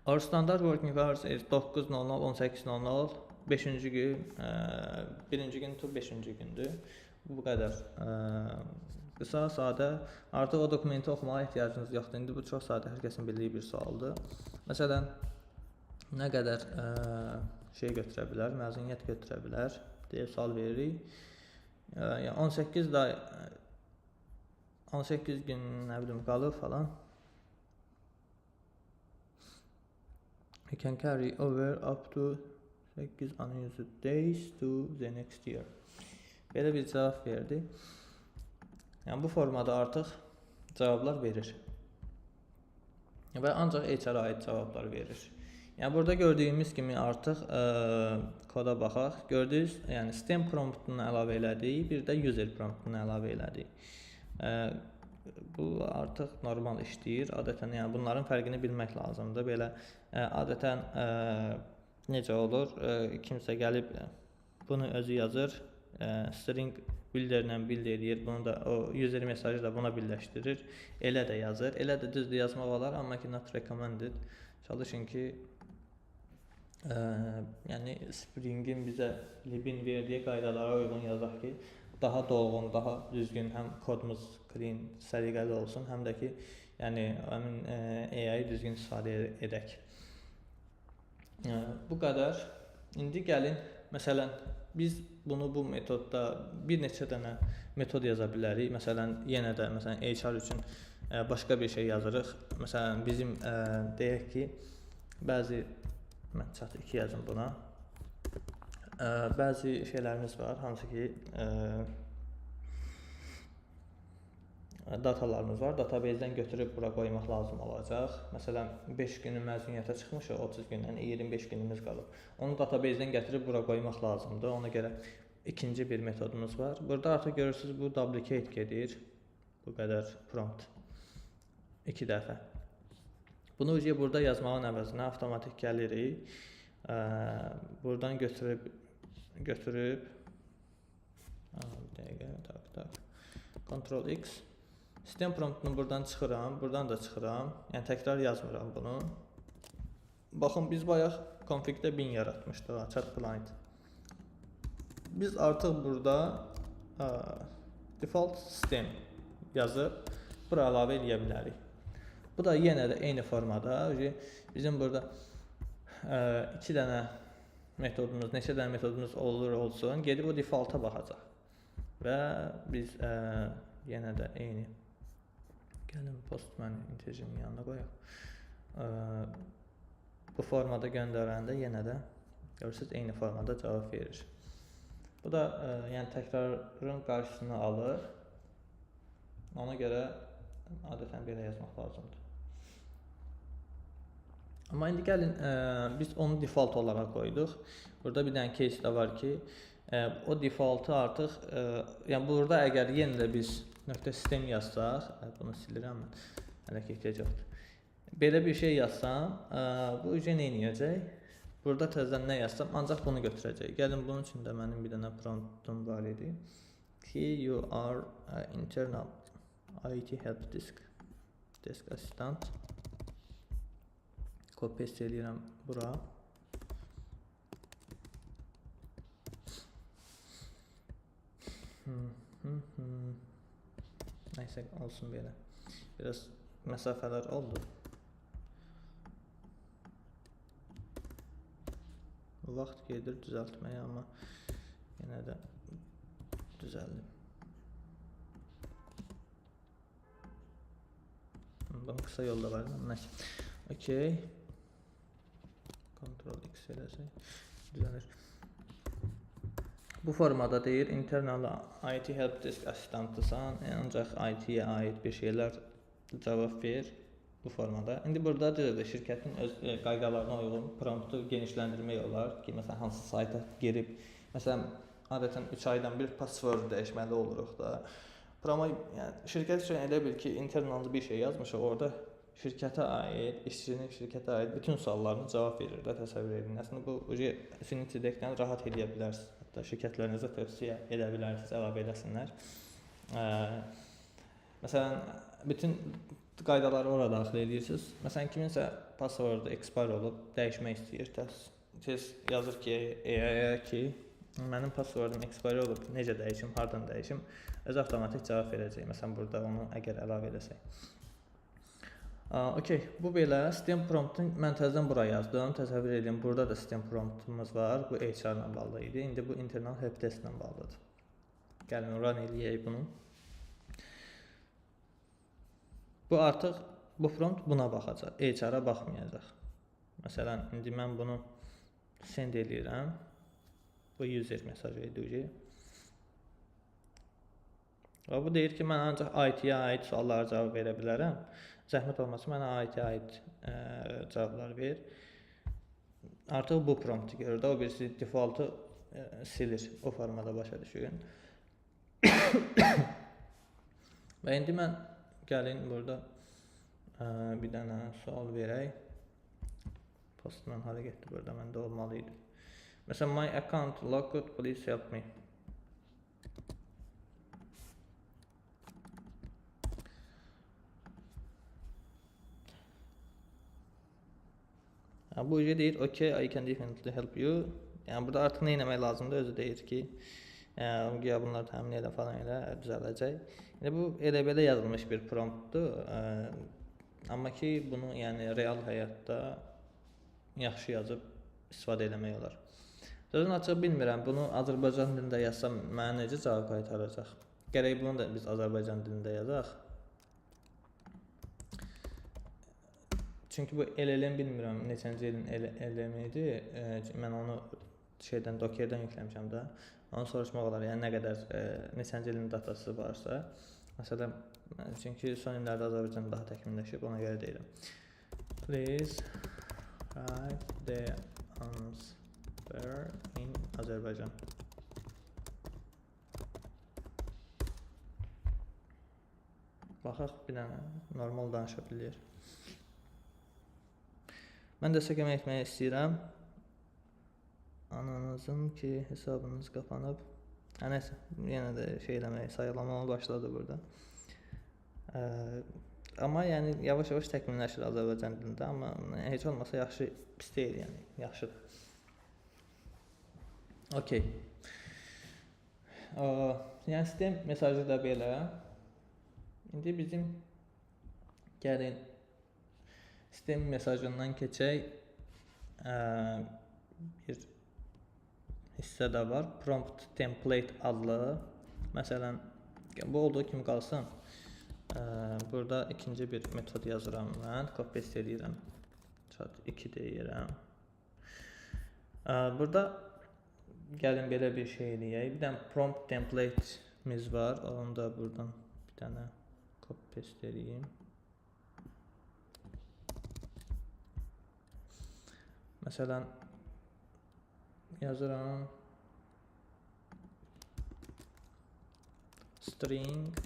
Our standard working hours is 9:00, 18:00, 5-ci gün, birinci gün to 5-ci gündür. Bu qədər qısa, sadə. Artıq o dokumenti oxumağa ehtiyacınız yoxdur. İndi bu çox sadə, hər kəsin bildiyi bir sualdır. Məsələn, nə qədər şey götürə bilər, məzuniyyət götürə bilər deyə sual veririk. Yəni 18 day, 18 gün, nə bilim, qalır falan. You can carry over up to 8 unused days to the next year. Belə bir cavab verdi. Yəni bu formada artıq cavablar verir. Və ancaq HR-a aid cavablar verir. Yəni burada gördüyümüz kimi artıq koda baxaq. Gördüyünüz, yəni sistem promptunu əlavə elədik, bir də user promptunu əlavə elədik. Bu artıq normal işləyir. Adətən yəni bunların fərqini bilmək lazımdır. Belə adətən necə olur? Kimsə gəlib bunu özü yazır. String builder ilə build eləyir. Bunu da o user mesajı da buna birləşdirir. Elə də yazır. Elə də düzdür yazmaq olar, amma ki not recommended. Çalışın ki yəni Spring'in bizə libin verdiyi qaydalara uyğun yazaq ki, daha dolğun, daha düzgün, həm kodumuz clean, səliqəli olsun, həm də ki, yəni həmin AI düzgün istifadə edək. Bu qədər. İndi gəlin, məsələn, biz bunu bu metodda bir neçə dənə metod yaza bilərik. Məsələn, yenə də məsələn HR üçün başqa bir şey yazırıq. Məsələn, bizim deyək ki, bəzi, mən chat 2 yazım buna. Bəzi şeylərimiz var, hansı ki, datalarımız var. Database-dən götürüb bura qoymaq lazım olacaq. Məsələn, 5 günü məzuniyyətə çıxmışıq, 30 gündən 25 günümüz qalıb. Onu database-dən gətirib bura qoymaq lazımdır. Ona görə ikinci bir metodumuz var. Burada artıq görürsünüz, bu duplicate gedir. Bu qədər prompt. 2 dəfə. Bunu burada yazmağın əvəzinə avtomatik gəlirik. Buradan götürüb bir dəqiqə, tak. Ctrl X. Sistem promptunu buradan çıxıram, buradan da çıxıram. Yəni təkrar yazmıram bunu. Baxın, biz bayaq config-də 1000 yaratmışdıq, chat client. Biz artıq burada default sistem yazıb bura əlavə eləyə bilərik. Bu da yenə də eyni formada. Bizim burada 2 dənə metodumuz, neçə dənə metodumuz olur olsun, gedib o defaulta baxacaq. Və biz yenə də eyni. Gəlin postman integerin yanına qoyaq. Bu formada göndərəndə yenə də görürsünüz, eyni formada cavab verir. Bu da yəni təkrarın qarşısını alır. Ona görə adətən belə yazmaq lazımdır. Amma indi gəlin, biz onu default olaraq qoyduq. Burada bir dənə case də var ki, o defaultı artıq, yəni burada əgər yenə də biz nöqtə sistem yazsaq, bunu silirəm mən, hələ ki ehtiyac yoxdur. Belə bir şey yazsam, bu ücə nə eləyəcək? Burada təzədən nə yazsam, ancaq bunu götürəcək. Gəlin, bunun üçün də mənim bir dənə promptum var idi ki, you are internal IT help desk, desk assistant. Copy paste eləyirəm bura. Nəysə, olsun belə. Biraz məsafələr oldu. Vaxt gedir düzəltməyə, amma yenə də düzəldim. Bunun qısa yolda var. Nəysə. Okey. Ctrl X eləsək düzəlir. Bu formada deyir, internal IT help desk asistantısan, ancaq IT-yə aid bir şeylər cavab ver bu formada. İndi burada düzdür, şirkətin öz qaydalarına uyğun promptu genişləndirmək olar ki, məsələn, hansı sayta girib, məsələn, adətən 3 aydan bir password dəyişməli oluruq da. Proma, yəni, şirkət üçün elə bil ki, internal bir şey yazmışıq, orada şirkətə aid, işçinin şirkətə aid bütün suallarına cavab verir də, təsəvvür edin. Əslində, bu Affinity Deck-dən rahat eləyə bilərsiniz. Hətta şirkətlərinizə tövsiyə edə bilərsiniz, əlavə eləsinlər. Məsələn, bütün qaydaları ora daxil edirsiniz. Məsələn, kiminsə passwordu expire olub, dəyişmək istəyir. Tez yazır ki, AI-ya ki, mənim passwordum expire olub, necə dəyişim, hardan dəyişim, özü avtomatik cavab verəcək. Məsələn, burada onu əgər əlavə eləsək. Okey, bu belə. Sistem promptunu mən təzədən bura yazdım. Təsəvvür edin, burada da sistem promptumuz var. Bu HR ilə bağlı idi. İndi bu internal helpdesk ilə bağlıdır. Gəlin, run eləyək bunu. Bu artıq, bu prompt buna baxacaq. HR-a baxmayacaq. Məsələn, indi mən bunu send eləyirəm. Bu user mesajı idi. Və bu deyir ki, mən ancaq IT-yə aid suallara cavab verə bilərəm. Zəhmət olmasa mənə IT-yə aid cavablar ver. Artıq bu promptu görür də, o birisi defaultu silir. O formada başa düşün. Və indi mən gəlin burada bir dənə sual verək. Postman hara getdi burada, məndə olmalı idi. Məsələn, my account locked, please help me. Bu deyir, okay, I can definitely help you. Yəni, burada artıq nə etmək lazımdır? Özü deyir ki, güya bunları təmin elə falan elə, düzələcək. Yəni, bu elə belə yazılmış bir promptdur. Amma ki, bunu yəni, real həyatda yaxşı yazıb istifadə eləmək olar. Sözün açığı bilmirəm, bunu Azərbaycan dilində yazsam mənə necə cavab qaytaracaq? Gərək bunu da biz Azərbaycan dilində yazaq. Çünki bu LLM bilmirəm neçənci ilin LLM idi. Mən onu şeydən Dockerdən yükləmişəm də. Onu soruşmaq olar. Yəni nə qədər neçənci ilin datası varsa. Məsələn, çünki son illərdə Azərbaycan daha təkmilləşib, ona görə deyirəm. Please write the answer in Azerbaijan. Baxaq, bir dənə normal danışa bilir. Mən də sizə kömək etmək istəyirəm. Ananızın ki, hesabınız qapanıb. Hə, nəysə, yenə də şey eləmək, sayıqlamağa başladı burada. Amma yəni yavaş-yavaş təkmilləşir Azərbaycan dilində, amma heç olmasa yaxşı, pis deyil, yəni yaxşıdır. Okey. Yəni sistem mesajı da belə. İndi bizim gəlin sistem mesajından keçək. Bir hissə də var. Prompt template adlı. Məsələn, bu olduğu kimi qalsın. Burada ikinci bir metod yazıram mən. Copy paste eləyirəm. Chat 2 deyirəm. Burada gəlin belə bir şey eləyək. Bir dənə prompt template'imiz var. Onu da buradan bir dənə copy paste eləyim. Məsələn, yazıram string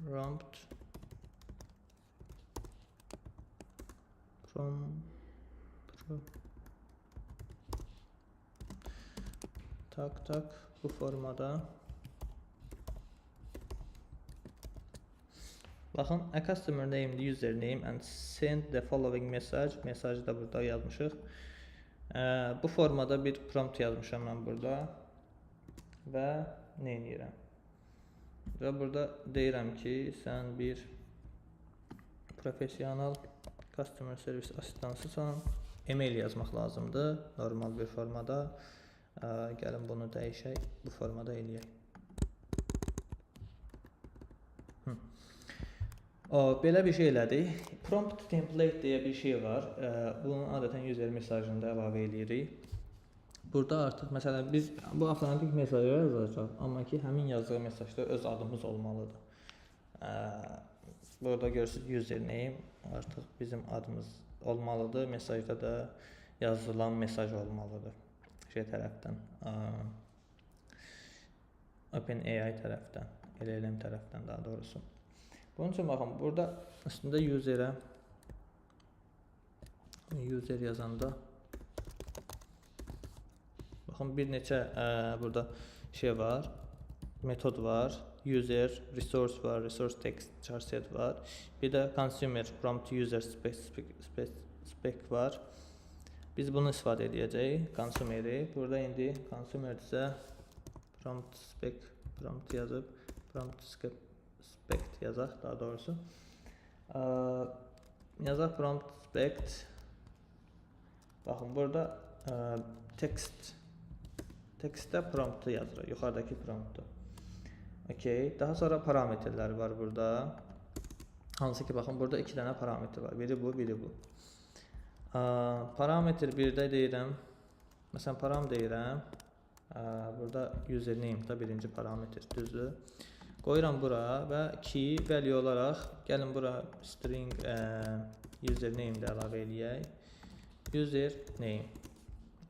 prompt tak tak bu formada. Baxın, a customer name, username and send the following message. Mesajı da burada yazmışıq. Bu formada bir prompt yazmışam mən burada və nə edirəm? Və burada deyirəm ki, sən bir professional customer service asistansısan. E-mail yazmaq lazımdır normal bir formada. Gəlin bunu dəyişək, bu formada eləyək. Belə bir şey elədik. Prompt template deyə bir şey var. Bunu adətən user mesajında əlavə eləyirik. Burada artıq məsələn biz bu avtomatik mesajı yazacaq, amma ki həmin yazdığı mesajda öz adımız olmalıdır. Burada görürsünüz username artıq bizim adımız olmalıdır. Mesajda da yazılan mesaj olmalıdır. Şey tərəfdən, OpenAI tərəfdən, LLM tərəfdən daha doğrusu. Bunun üçün baxın, burada üstündə userə user yazanda baxın bir neçə burada şey var, metod var, user, resource var, resource text charset var, bir də consumer prompt user spec var. Biz bunu istifadə edəcəyik, consumeri. Burada indi consumer-isə prompt spec, prompt yazıb, prompt spec yazaq daha doğrusu. Yazaq prompt spec. Baxın burada tekstdə promptu yazırıq, yuxarıdakı promptu. Okey. Daha sonra parametrlər var burada. Hansı ki baxın burada iki dənə parametr var. Biri bu, biri bu. Parametr 1-də deyirəm. Məsələn param deyirəm. Burada username da birinci parametr, düzdür. Qoyuram bura və key value olaraq gəlin bura string username də əlavə eləyək. Username.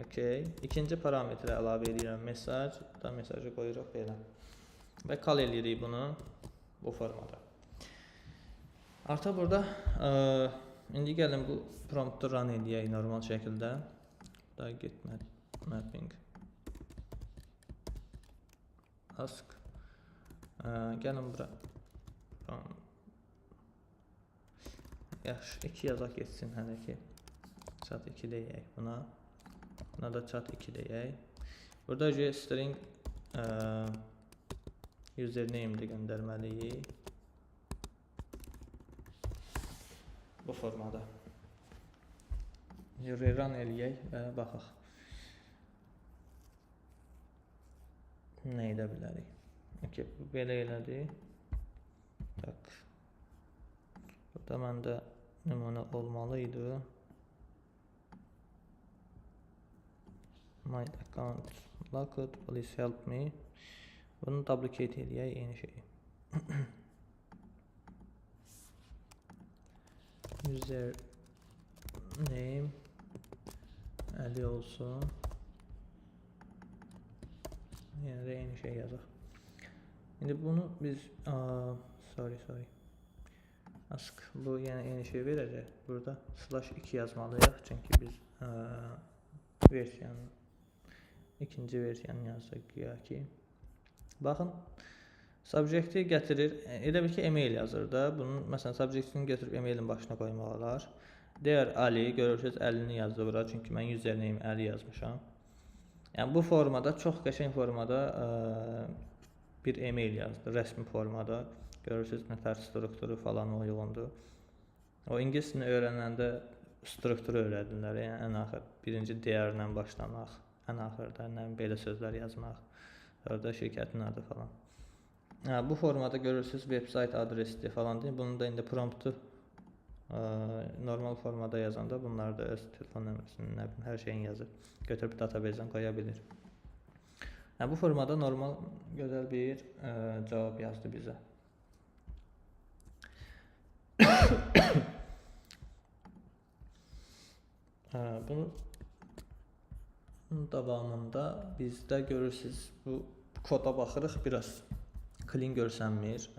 Okey. İkinci parametrə əlavə eləyirəm mesaj. Da mesajı qoyuruq belə. Və call eləyirik bunu bu formada. Artıq burada indi gəlin bu promptu run eləyək normal şəkildə. Da get mapping ask. Gəlin bura. Yaxşı, 2 yazaq getsin hələ ki. Chat 2 deyək buna. Buna da chat 2 deyək. Burada string username də göndərməliyik. Bu formada. Rerun eləyək və baxaq. Nə edə bilərik? Okey, bu belə elədi. Tak. Burada Burada məndə nümunə olmalı idi. My account locked, please help me. Bunu duplicate eləyək, eyni şeyi. User name Əli olsun. Yenə də eyni şey yazaq. İndi bunu biz sorry. Ask bu yenə eyni şey verəcək. Burada /2 yazmalıyıq. Çünki biz versiyanın ikinci versiyanı yazdıq güya ki. Baxın, subjecti gətirir. Elə bil ki, email yazır da. Bunun məsələn subjectini götürüb emailin başına qoymaq olar. Deyər Ali, görürsünüz Əlini yazdı bura. Çünki mən username Əli yazmışam. Yəni bu formada, çox qəşəng formada bir email yazdı, rəsmi formada. Görürsünüz nə tər strukturu falan uyğundur. O ingilis dilini öyrənəndə strukturu öyrədirlər. Yəni ən axır birinci deyərlə başlamaq, ən axırda nə belə sözlər yazmaq, sonra da şirkətin adı falan. Bu formada görürsünüz website adresidir falan deyil. Bunu da indi promptu normal formada yazanda bunlar da öz telefon nömrəsini, nə bilim, hər şeyini yazır. Götürüb database-dən qoya bilir. Yəni, bu formada normal gözəl bir cavab yazdı bizə. Bunun davamında bizdə görürsünüz bu koda baxırıq, biraz clean görsənmir.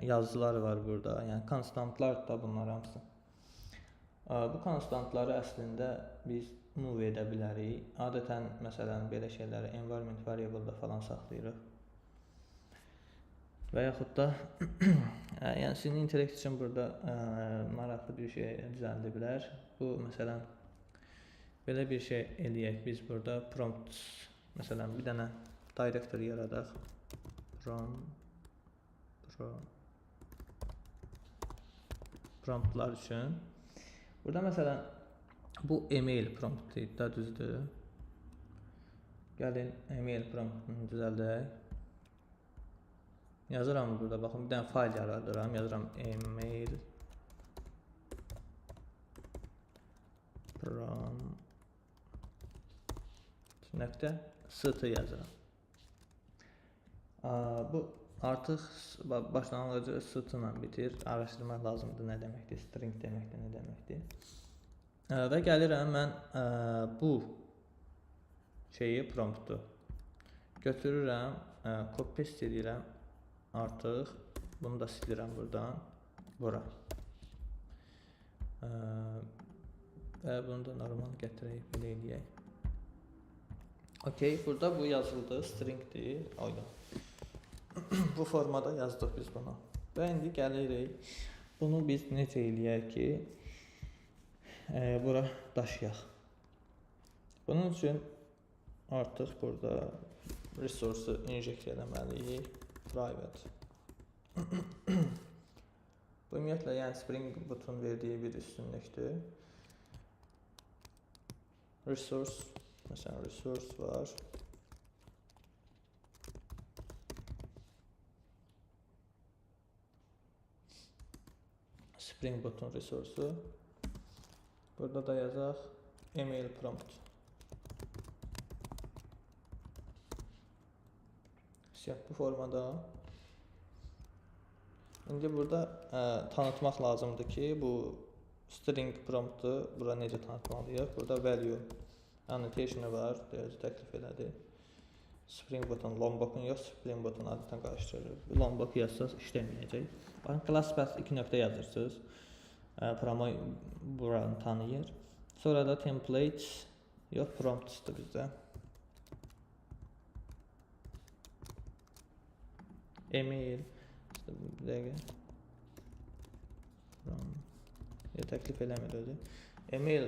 Yazılar var burada, yəni konstantlar da bunlar hamısı. Bu konstantları əslində biz move edə bilərik. Adətən məsələn belə şeyləri environment variable-da falan saxlayırıq. Və yaxud da yəni süni intellekt üçün burada maraqlı bir şey düzəldə bilər. Bu məsələn belə bir şey eləyək biz burada prompt, məsələn bir dənə directory yaradaq. Promptlar üçün. Burada məsələn bu email promptu da düzdür. Gəlin email promptunu düzəldək. Yazıram burada, baxın bir dənə fayl yaradıram. Yazıram email prompt .st yazıram. Bu artıq başlanğıcı st ilə bitir. Araşdırmaq lazımdır nə deməkdir, string deməkdir, nə deməkdir. Və gəlirəm mən bu şeyi, promptu götürürəm, copy paste edirəm artıq. Bunu da silirəm buradan bura. Və bunu da normal gətirək, belə eləyək. Okey, burada bu yazıldı, stringdir. Oyda. Bu formada yazdıq biz bunu. Və indi gəlirik. Bunu biz necə eləyək ki, bura daşıyaq. Bunun üçün artıq burada resursu inject eləməliyik. Private. Bu ümumiyyətlə, yəni Spring Boot'un verdiyi bir üstünlükdür. Resource, məsələn resource var. Spring Boot'un resursu. Burada da yazaq email prompt. Siyah bu formada. İndi burada tanıtmaq lazımdır ki, bu string promptu bura necə tanıtmalıyıq. Burada value annotation'ı var, özü təklif elədi. Spring Boot'un, Lombok'un yox, Spring Boot'un adətən qarışdırır. Lombok yazsaz işləməyəcək. Baxın, class path 2 nöqtə yazırsınız. Promo buranı tanıyır. Sonra da template, yox, prompt'dur bizdə. Email, bir dəqiqə. Təklif eləmir özü. Email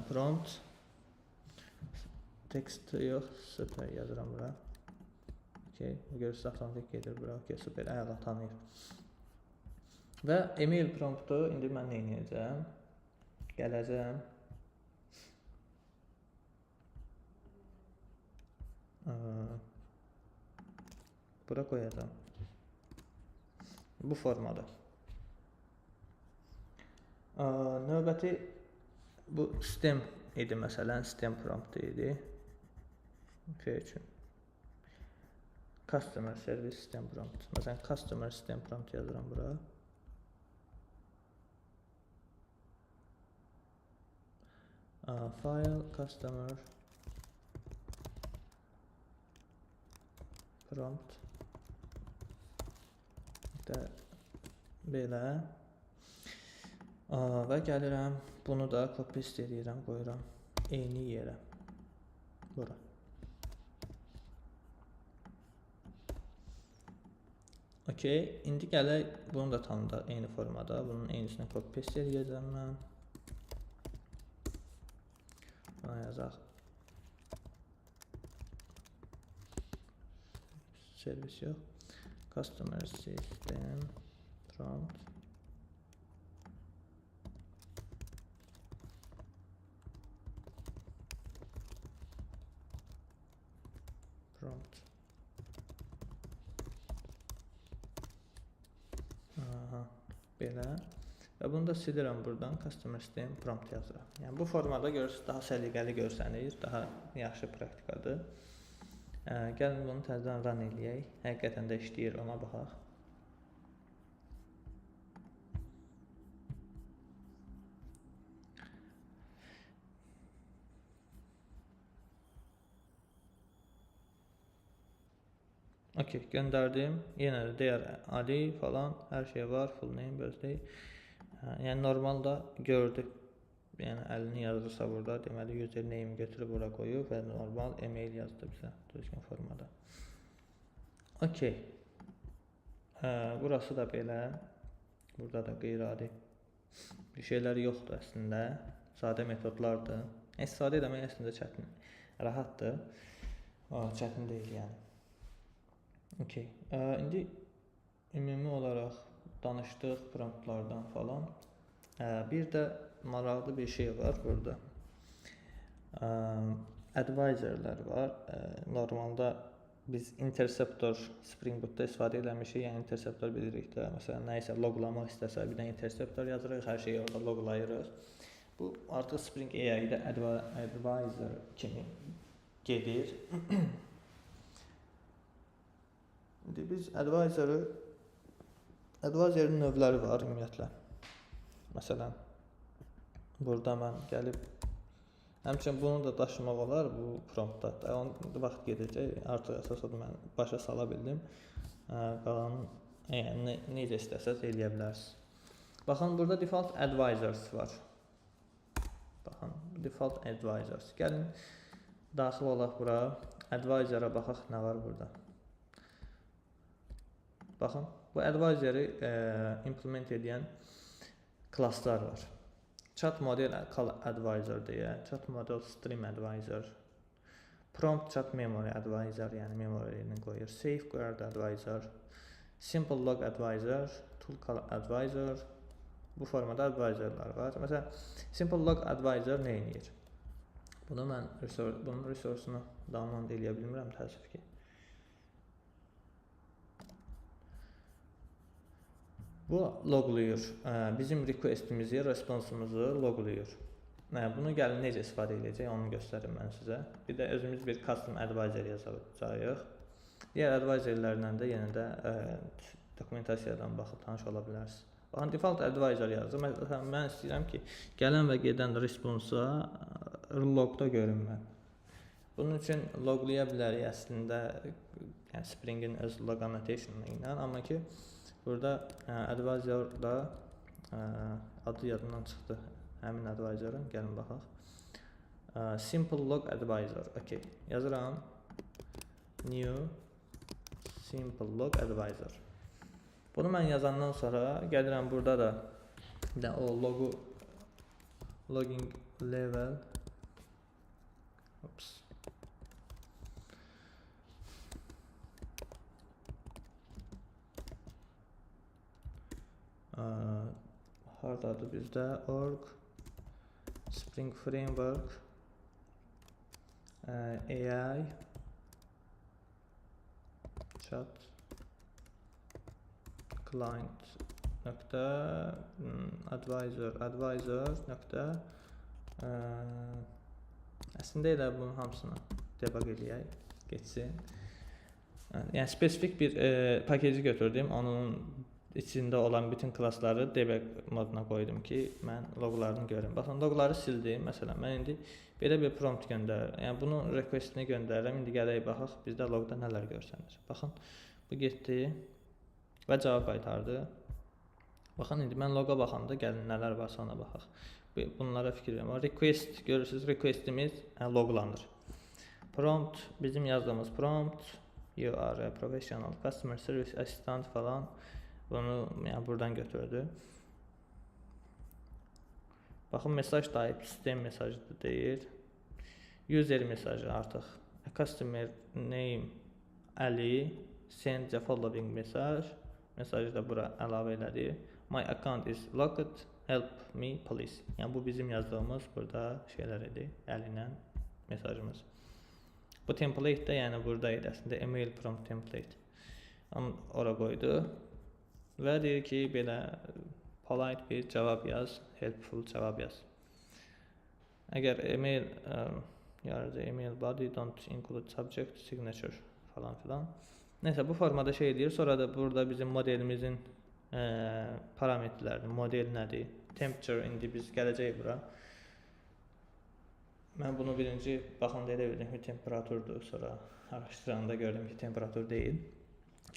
prompt, text yox, super yazıram bura. Okey, görürsünüz avtomatik gedir bura. Okey, super, əla tanıyır. Və email promptu indi mən nə edəcəm? Gələcəm. Bura qoyacağam. Bu formada. Növbəti bu sistem idi məsələn, sistem prompt idi. Şey üçün. Customer service system prompt. Məsələn, customer system prompt yazıram bura. File customer prompt də belə. Və gəlirəm, bunu da copy-paste edirəm, qoyuram eyni yerə. Bura. Okey, indi gələk bunu da tam da eyni formada, bunun eynisini copy-paste edəcəm mən. Buna yazaq. Servis yox. Customer system prompt. Prompt. Aha, belə. Və bunu da silirəm buradan, Customer System Prompt yazıram. Yəni, bu formada görürsünüz, daha səliqəli görsənir, daha yaxşı praktikadır. Gəlin bunu təzədən run eləyək. Həqiqətən də işləyir, ona baxaq. Okey, göndərdim. Yenə də deyər Ali falan, hər şey var, full name, birthday. Yəni, normalda gördü. Yəni, əlini yazırsa burada, deməli, username götürüb bura qoyub və normal email yazdı bizə, düzgün formada. Okey. Burası da belə. Burada da qeyri-adi bir şeylər yoxdur əslində. Sadə metodlardır. İstifadə eləmək əslində çətin, rahatdır. Çətin deyil, yəni. Okey. İndi ümumi olaraq danışdıq promptlardan falan. Bir də maraqlı bir şey var burada. Advisorlar var. Normalda biz interceptor Spring Boot'da istifadə eləmişik. Yəni interceptor bilirik də. Məsələn, nə isə loqlamaq istəsə bir də interceptor yazırıq, hər şeyi orada loqlayırıq. Bu artıq Spring AI-də advisor kimi gedir. İndi biz advisor'ın növləri var ümumiyyətlə. Məsələn, burada mən gəlib, həmçinin bunu da daşımaq olar bu promptda. Onun vaxt gedəcək, artıq əsas odur mən başa sala bildim. Qalanın, yəni necə istəsəz eləyə bilərsiniz. Baxın, burada default advisors var. Baxın, default advisors. Gəlin, daxil olaq bura. Advisor'a baxaq, nə var burada. Baxın, bu advisor'ı implement edən klasslar var. Chat model call advisor deyə, chat model stream advisor, prompt chat memory advisor, yəni memory-ni qoyur, safeguard advisor, simple log advisor, tool call advisor. Bu formada advisorlar var. Məsələn, simple log advisor nə edir? Bunu mən bunun resource-unu download eləyə bilmirəm təəssüf ki. Bu loqlayır. Bizim requestimizi, response'umuzu loqlayır. Bunu gəlin necə istifadə edəcək, onu göstərim mən sizə. Bir də özümüz bir custom advisor yazacağıq. Digər advisorlərlə də yenə də dokumentasiyadan baxıb tanış ola bilərsiniz. Baxın, default advisor yazdım. Məsələn, mən istəyirəm ki, gələn və gedən response-a logda görün mən. Bunun üçün loqlaya bilərik əslində, yəni Spring-in öz log annotation-ı ilə, amma ki, burada advisor-da adı yadımdan çıxdı həmin advisor'ın. Gəlin baxaq. Simple log advisor. Okay. Yazıram. New simple log advisor. Bunu mən yazandan sonra gəlirəm burada da bir də o logu logging level. Oops. Hardadır bizdə? Org Spring Framework AI Chat Client nöqtə advisor advisor nöqtə əslində elə bunun hamısını debug eləyək, getsin. Yəni spesifik bir paketi götürdüm, onun içində olan bütün klassları debug moduna qoydum ki, mən loqlarını görüm. Baxın, loqları sildim. Məsələn, mən indi belə bir prompt göndərirəm. Yəni bunun requestini göndərirəm. İndi gələk baxaq bizdə loqda nələr görsənir. Baxın, bu getdi və cavab qaytardı. Baxın, indi mən loqa baxanda gəlin nələr varsa ona baxaq. Bunlara fikir verin. Request görürsünüz, requestimiz loqlanır. Prompt, bizim yazdığımız prompt, you are a professional customer service assistant falan. Bunu yəni buradan götürdü. Baxın, mesaj type sistem mesajıdır deyir. User mesajı artıq. A customer name Ali send the following message. Mesajı da bura əlavə elədi. My account is locked. Help me please. Yəni bu bizim yazdığımız burada şeylər idi. Əli ilə mesajımız. Bu template də yəni burada idi əslində, email prompt template. Onu ora qoydu. Və deyir ki, belə polite bir cavab yaz, helpful cavab yaz. Əgər email yarıcı email body don't include subject signature falan filan. Neysə, bu formada şey deyir. Sonra da burada bizim modelimizin parametrlərini, model nədir? Temperature, indi biz gələcəyik bura. Mən bunu birinci baxanda elə bildim ki, temperaturdur. Sonra araşdıranda gördüm ki, temperatur deyil.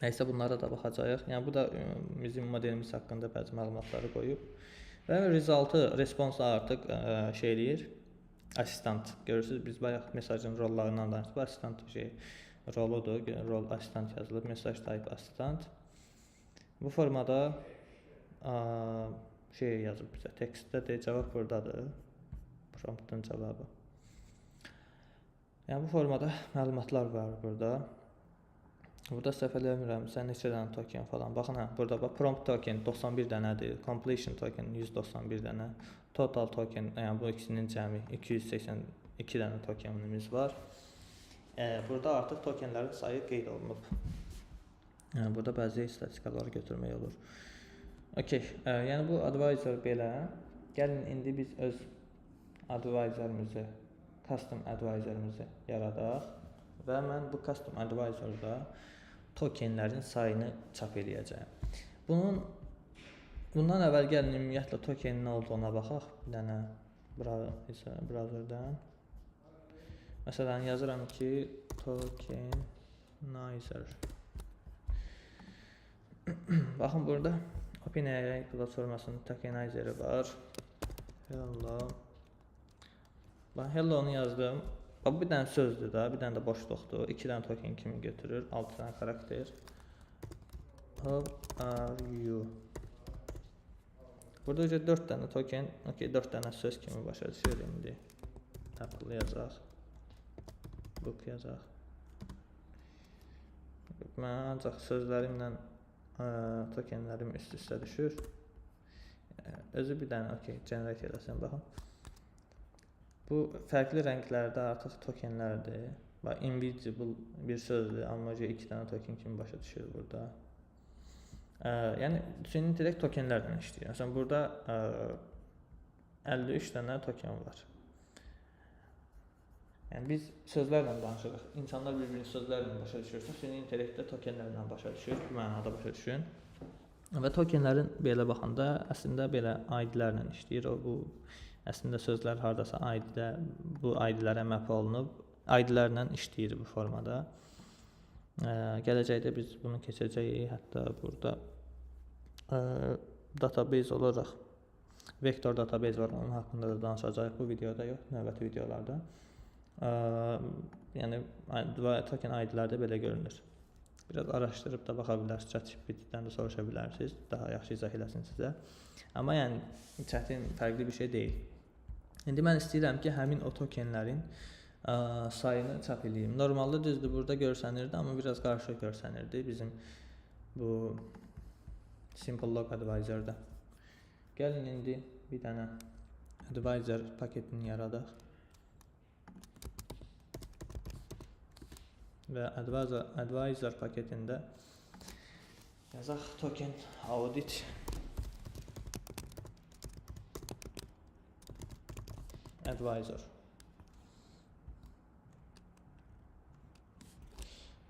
Nəysə, bunlara da baxacağıq. Yəni bu da bizim modelimiz haqqında bəzi məlumatları qoyub. Və resultı, response artıq şey eləyir. Asistent. Görürsüz, biz bayaq mesajın rollarından danışdıq. Bu asistent şey roludur. Rol asistent yazılıb. Mesaj type asistent. Bu formada şey yazıb bizə. Tekstdə də cavab buradadır. Promptun cavabı. Yəni bu formada məlumatlar var burada. Burada səhv eləmirəmsə neçə dənə token falan. Baxın, hə, burada bax prompt token 91 dənədir, completion token 191 dənə, total token, yəni bu ikisinin cəmi 282 dənə tokenimiz var. Burada artıq tokenlərin sayı qeyd olunub. Yəni burada bəzi statistikaları götürmək olur. Okay, yəni bu advisor belə. Gəlin indi biz öz advisor'ımızı, custom advisor'ımızı yaradaq və mən bu custom advisor'da tokenlərin sayını çap eləyəcəyəm. Bundan əvvəl gəlin ümumiyyətlə tokenin nə olduğuna baxaq. Bir dənə browserdən. Məsələn, yazıram ki, tokenizer. Baxın, burada OpenAI platformasının tokenizeri var. Hello. Bax, hello-nu yazdım. Bax, bir dənə sözdür da, bir dənə də boşluqdur. 2 dənə token kimi götürür, 6 dənə karakter. How are you? Burada öcə 4 dənə token, okay, 4 dənə söz kimi başa düşür indi. Apple yazaq. Book yazaq. Mən ancaq sözlərimlə tokenlərim üst-üstə düşür. Özü bir dənə, okay, generate eləsin, baxın. Bu fərqli rənglərdə artıq tokenlərdir. Bax, invisible bir sözdür, amma 2 dənə token kimi başa düşür burada. Yəni süni intellekt tokenlərlə işləyir. Məsələn, burada 53 dənə token var. Yəni biz sözlərlə danışırıq. İnsanlar bir-birini sözlərlə başa düşürsə, süni intellekt də tokenlərlə başa düşür. Bu mənada başa düşün. Və tokenlərin belə baxanda əslində belə ID-lərlə işləyir. O bu əslində sözlər hardasa ID-də, bu ID-lərə map olunub, ID-lərlə işləyir bu formada. Gələcəkdə biz bunu keçəcəyik. Hətta burada database olaraq vektor database var, onun haqqında da danışacağıq bu videoda yox, növbəti videolarda. Yəni token ID-lərdə belə görünür. Biraz araşdırıb da baxa bilərsiniz, ChatGPT-dən də soruşa bilərsiniz, daha yaxşı izah eləsin sizə. Amma yəni çətin, fərqli bir şey deyil. İndi mən istəyirəm ki, həmin o tokenlərin sayını çap eləyim. Normalda düzdür, burada görsənirdi, amma biraz qarışıq görsənirdi bizim bu Simple Log Advisor'da. Gəlin indi bir dənə Advisor paketini yaradaq. Və Advisor paketində yazaq token audit. advisor.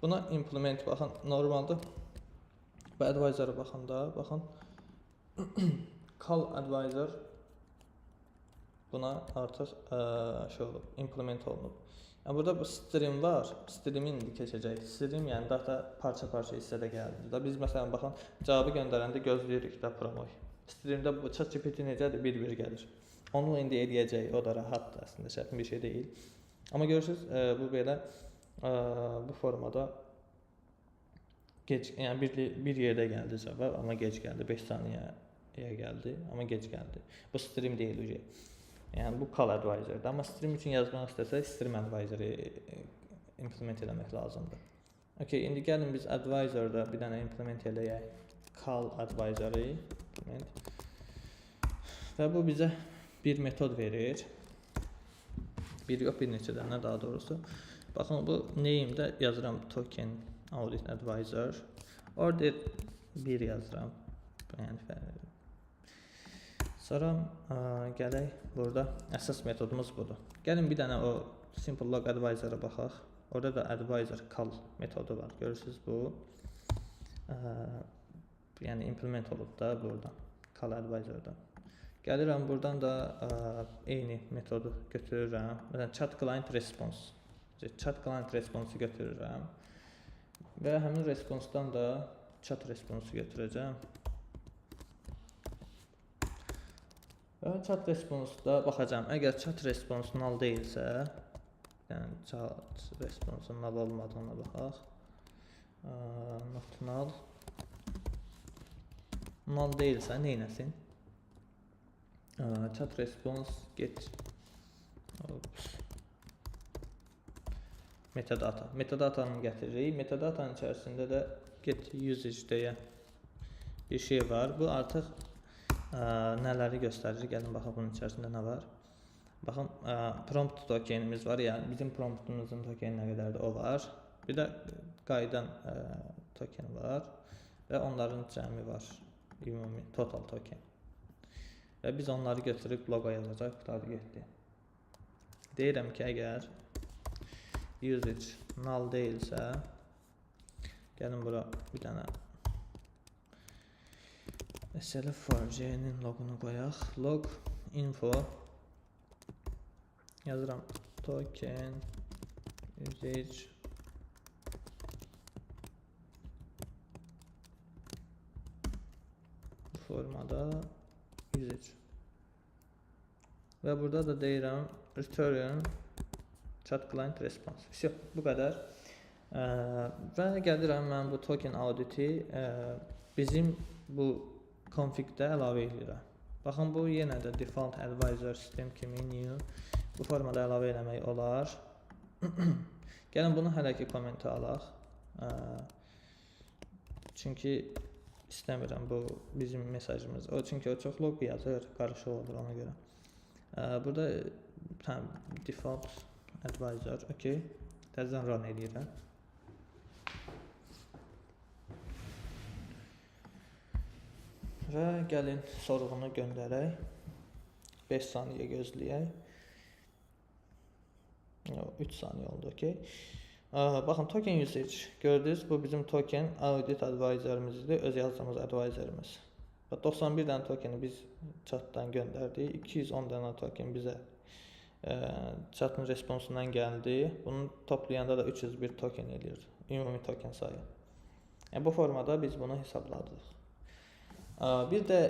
Buna implement, baxın, normalda bu advisora baxanda, baxın, call advisor buna artıq şey olub, implement olunub. Yəni burada bu stream var, stream indi keçəcək. Stream, yəni data parça-parça hissədə gəldi. Da biz məsələn baxın, cavabı göndərəndə gözləyirik də promoy. Streamdə bu ChatGPT necədir? Bir-bir gəlir. Onu indi eləyəcək, o da rahatdır əslində, çətin bir şey deyil. Amma görürsüz, bu belə bu formada gec, yəni bir yerdə gəldi cavab, amma gec gəldi, 5 saniyəyə gəldi, amma gec gəldi. Bu stream deyil o. Yəni bu call advisor'dır. Amma stream üçün yazmaq istəsək, stream advisor'ı implement eləmək lazımdır. Okay, indi gəlin biz advisor'da bir dənə implement eləyək. Call advisor'ı implement. Və bu bizə bir metod verir. Bir yox, bir neçə dənə daha doğrusu. Baxın, bu name-də yazıram token audit advisor. Order 1 yazıram. Yəni sonra gələk burada əsas metodumuz budur. Gəlin bir dənə o simple log advisor-a baxaq. Orada da advisor call metodu var. Görürsüz bu. Yəni implement olub da burada call advisor-da. Gəlirəm buradan da eyni metodu götürürəm. Məsələn chat client response. Chat client response-u götürürəm. Və həmin response-dan da chat response-u götürəcəm. Və chat response-da baxacağam. Əgər chat response null deyilsə, yəni chat response-un null olmadığına baxaq. Not null. Null deyilsə nə etsin? Chat response get oops, metadata. Metadatanı gətiririk. Metadatanın içərisində də get usage deyə bir şey var. Bu artıq nələri göstərir? Gəlin baxaq bunun içərisində nə var. Baxın, prompt tokenimiz var. Yəni bizim promptumuzun tokeni nə qədərdir o var. Bir də qayıdan token var və onların cəmi var. Ümumi total token. Və biz onları götürüb logo yazacaq. Qurtardı getdi. Deyirəm ki, əgər usage null deyilsə, gəlin bura bir dənə SL4J'nin logunu qoyaq. Log info yazıram token usage formada usage. Və burada da deyirəm return chat client response. Vəsə, bu qədər. Və gəlirəm mən bu token auditi bizim bu config-də əlavə edirəm. Baxın, bu yenə də default advisor system kimi new bu formada əlavə eləmək olar. Gəlin bunu hələ ki kommentə alaq. Çünki istəmirəm bu bizim mesajımız. O çünki o çox log yazır, qarışıq olur ona görə. Burada default advisor, okey. Təzədən run eləyirəm. Və gəlin sorğunu göndərək. 5 saniyə gözləyək. 3 saniyə oldu, okey. Baxın, token usage. Gördünüz, bu bizim token audit advisor'ımızdır, öz yazdığımız advisor'ımız. Bax, 91 dənə tokeni biz chatdan göndərdik. 210 dənə token bizə chatın responsundan gəldi. Bunu toplayanda da 301 token eləyir. Ümumi token sayı. Yəni, bu formada biz bunu hesabladıq. Bir də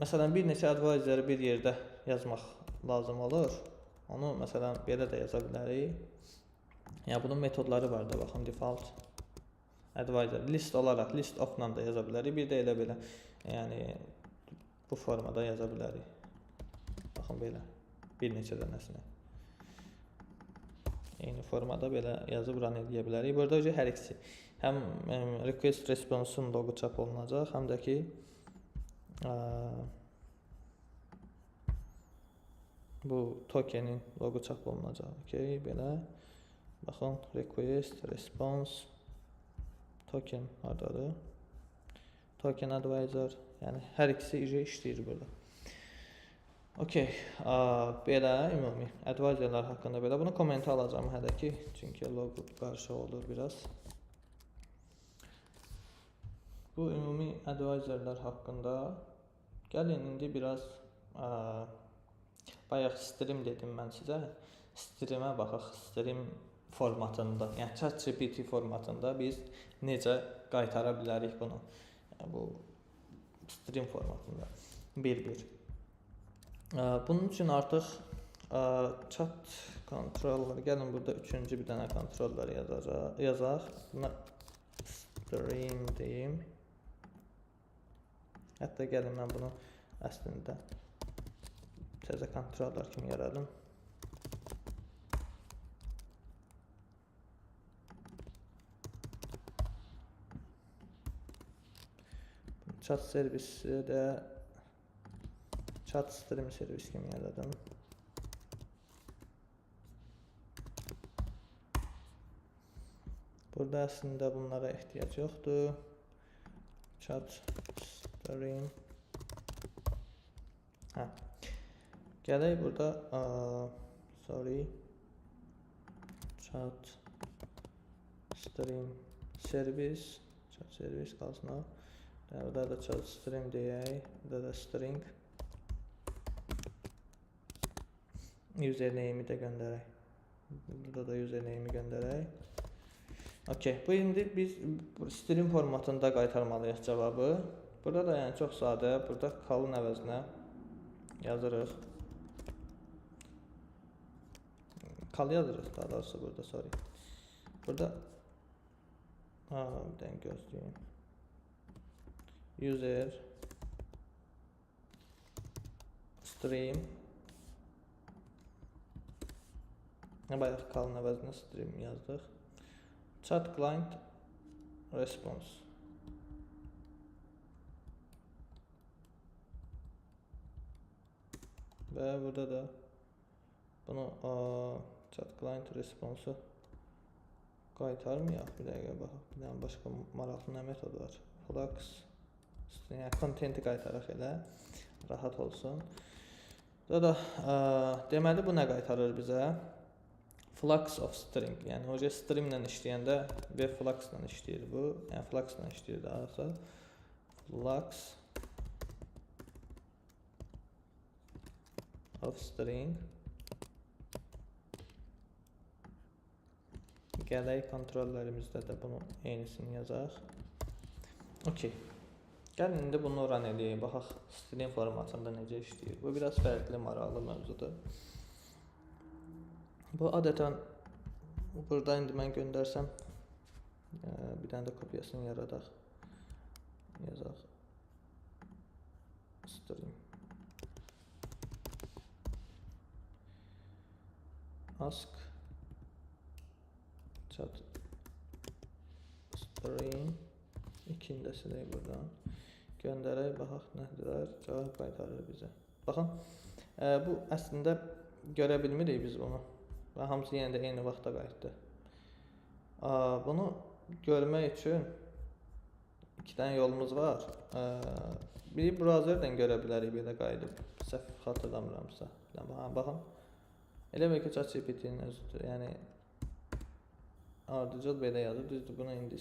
məsələn bir neçə advisor'ı bir yerdə yazmaq lazım olur. Onu məsələn belə də yaza bilərik. Yəni bunun metodları var da, baxın, default advisor list olaraq list of-la da yaza bilərik. Bir də elə belə, yəni bu formada yaza bilərik. Baxın belə bir neçə dənəsini. Eyni formada belə yazıb run eləyə bilərik. Burada hər ikisi həm request response-un loqu çap olunacaq, həm də ki bu tokenin loqu çap olunacaq. Okay, belə. Baxın, request, response, token hardadır? Token advisor, yəni hər ikisi işləyir burada. Okey, belə ümumi advisorlar haqqında belə. Bunu kommentə alacağam hələ ki, çünki logo qarışıq olur biraz. Bu ümumi advisorlar haqqında. Gəlin indi biraz bayaq stream dedim mən sizə. Streamə baxaq, stream formatında, yəni ChatGPT formatında biz necə qaytara bilərik bunu? Yəni, bu stream formatında bir-bir. Bunun üçün artıq chat controller, gəlin burada üçüncü bir dənə controller yazaq. Buna stream deyim. Hətta gəlin mən bunu əslində təzə controller kimi yaradım. Chat servisi də chat stream servis kimi yaradım. Burada əslində bunlara ehtiyac yoxdur. Chat stream. Hə. Gələk burada, sorry, chat stream servis, chat servis qalsın o. Burada da chat stream deyək, burada da string. Username'i də göndərək. Burada da username'i göndərək. Okey, bu indi biz stream formatında qaytarmalıyıq cavabı. Burada da yəni çox sadə, burada call'ın əvəzinə yazırıq. Call yazırıq daha doğrusu burada, sorry. Burada, bir dənə gözləyim. User stream. Bayaq call'ın əvəzinə stream yazdıq. Chat client response. Və burada da bunu chat client response-u qaytarmayaq. Bir dəqiqə baxaq. Bir dənə başqa maraqlı nə metodu var? Flux, yəni contenti qaytaraq elə rahat olsun. Burada da deməli bu nə qaytarır bizə? Flux of string, yəni hoca streamlə işləyəndə və fluxla işləyir bu. Yəni fluxla işləyir daha doğrusu. Flux of string. Gələk kontrollərimizdə də bunu eynisini yazaq. Okey. Gəlin indi bunu run eləyək. Baxaq stream formatında necə işləyir. Bu biraz fərqli, maraqlı mövzudur. Bu adətən burada indi mən göndərsəm, bir dənə də kopyasını yaradaq. Yazaq. Stream. Ask chat stream. İkini də silək buradan. Göndərək, baxaq nədir, cavab qaytarır bizə. Baxın, bu əslində görə bilmirik biz bunu. Və hamısı yenə də eyni vaxtda qayıtdı. Bunu görmək üçün iki dənə yolumuz var. Biri browserdən görə bilərik belə qayıdıb. Səhv xatırlamıramsa. Baxın. Elə bil ki, ChatGPT-nin özüdür. Yəni ardıcıl belə yazır. Düzdür, bunu indi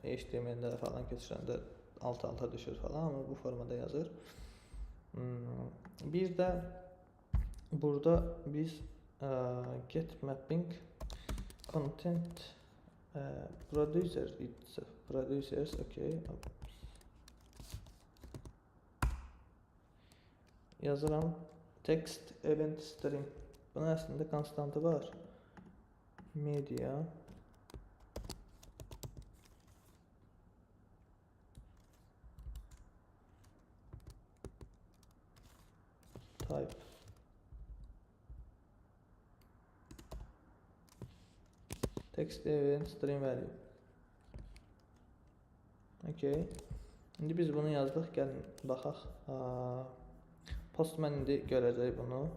HTML-də falan keçirəndə alt-alta düşür falan, amma bu formada yazır. Bir də burada biz get mapping content producer itself, producers, okay. Yazıram text event stream. Bunun əslində konstantı var. Media type. Text event stream value. Okay. İndi biz bunu yazdıq. Gəlin baxaq. Postman indi görəcək bunu.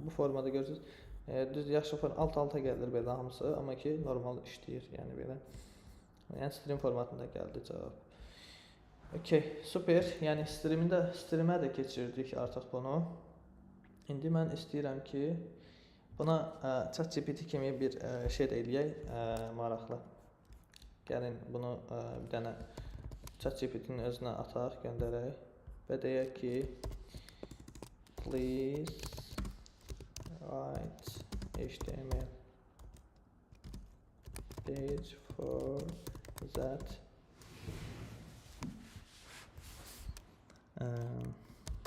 Bu formada görürsünüz. Düz yaxşı form alt-alta gəlir belə hamısı, amma ki normal işləyir, yəni belə. Yəni stream formatında gəldi cavab. Okey, super. Yəni streamə də keçirdik artıq bunu. İndi mən istəyirəm ki, buna ChatGPT kimi bir şey də eləyək, maraqlı. Gəlin bunu bir dənə ChatGPT-nin özünə ataq, göndərək və deyək ki, please write HTML page for that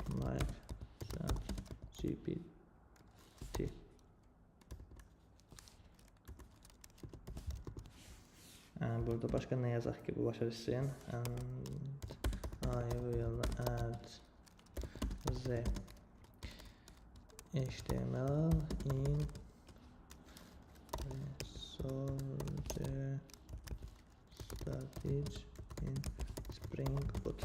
like ChatGPT. Burada başqa nə yazaq ki, bu başa düşsün? And I will add the HTML in resource static in Spring Boot.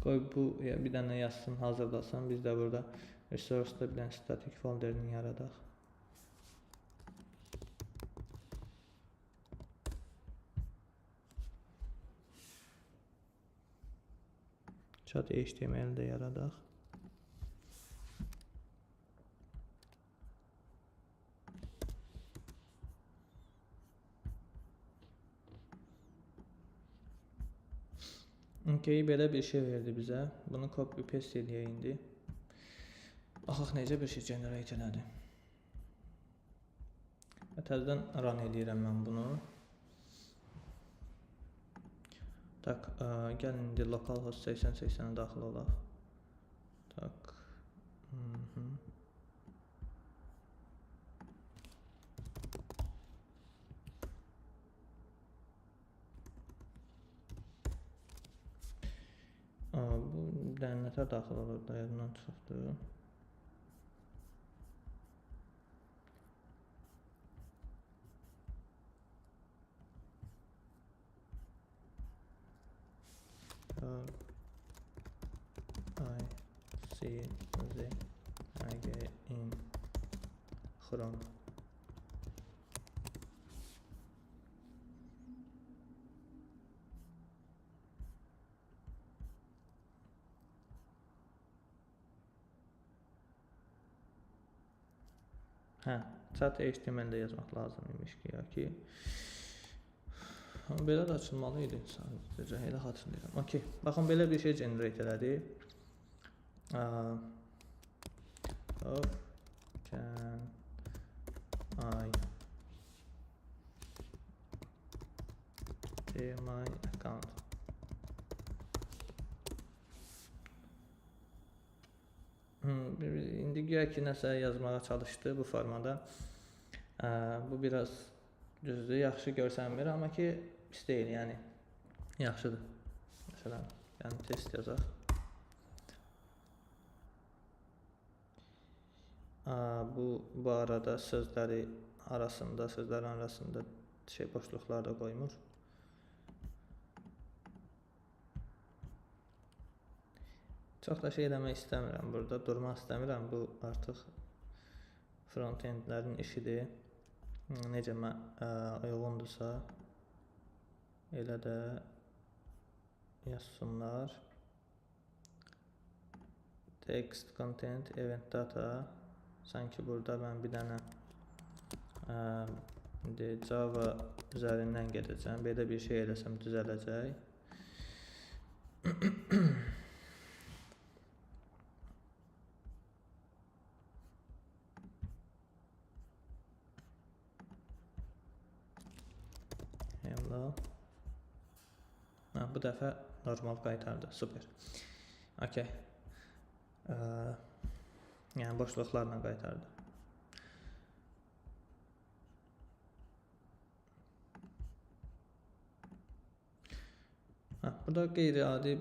Qoy bu bir dənə yazsın, hazırlasın. Biz də burada resource-da bir dənə static folderini yaradaq. Chat HTML-i də yaradaq. Okay, belə bir şey verdi bizə. Bunu copy paste eləyək indi. Baxaq necə bir şey generate elədi. Və təzədən run eləyirəm mən bunu. Tak, gəlin indi localhost 8080-ə daxil olaq. Tak. Bu dənətə daxil olur da, yadından çıxıbdır. R I C Z I G in Chrome. Hə, chat HTML-də yazmaq lazım imiş ki, ya ki. Belə də açılmalı idi sadəcə, elə xatırlayıram. Okey, baxın belə bir şey generate elədi. How can I pay my account? İndi güya ki, nəsə yazmağa çalışdı bu formada. Bu biraz düzdür, yaxşı görsənmir, amma ki, pis deyil, yəni yaxşıdır. Məsələn, yəni test yazaq. Bu arada sözləri arasında, sözlərin arasında şey boşluqlar da qoymur. Çox da şey eləmək istəmirəm burada, durmaq istəmirəm. Bu artıq front-endlərin işidir. Necə uyğundursa elə də yazsınlar. Text, content, event data. Sanki burada mən bir dənə Java üzərindən gedəcəm. Belə bir şey eləsəm düzələcək. Hello. Bu dəfə normal qaytardı. Super. Okey. Yəni boşluqlarla qaytardı. Burada qeyri-adi,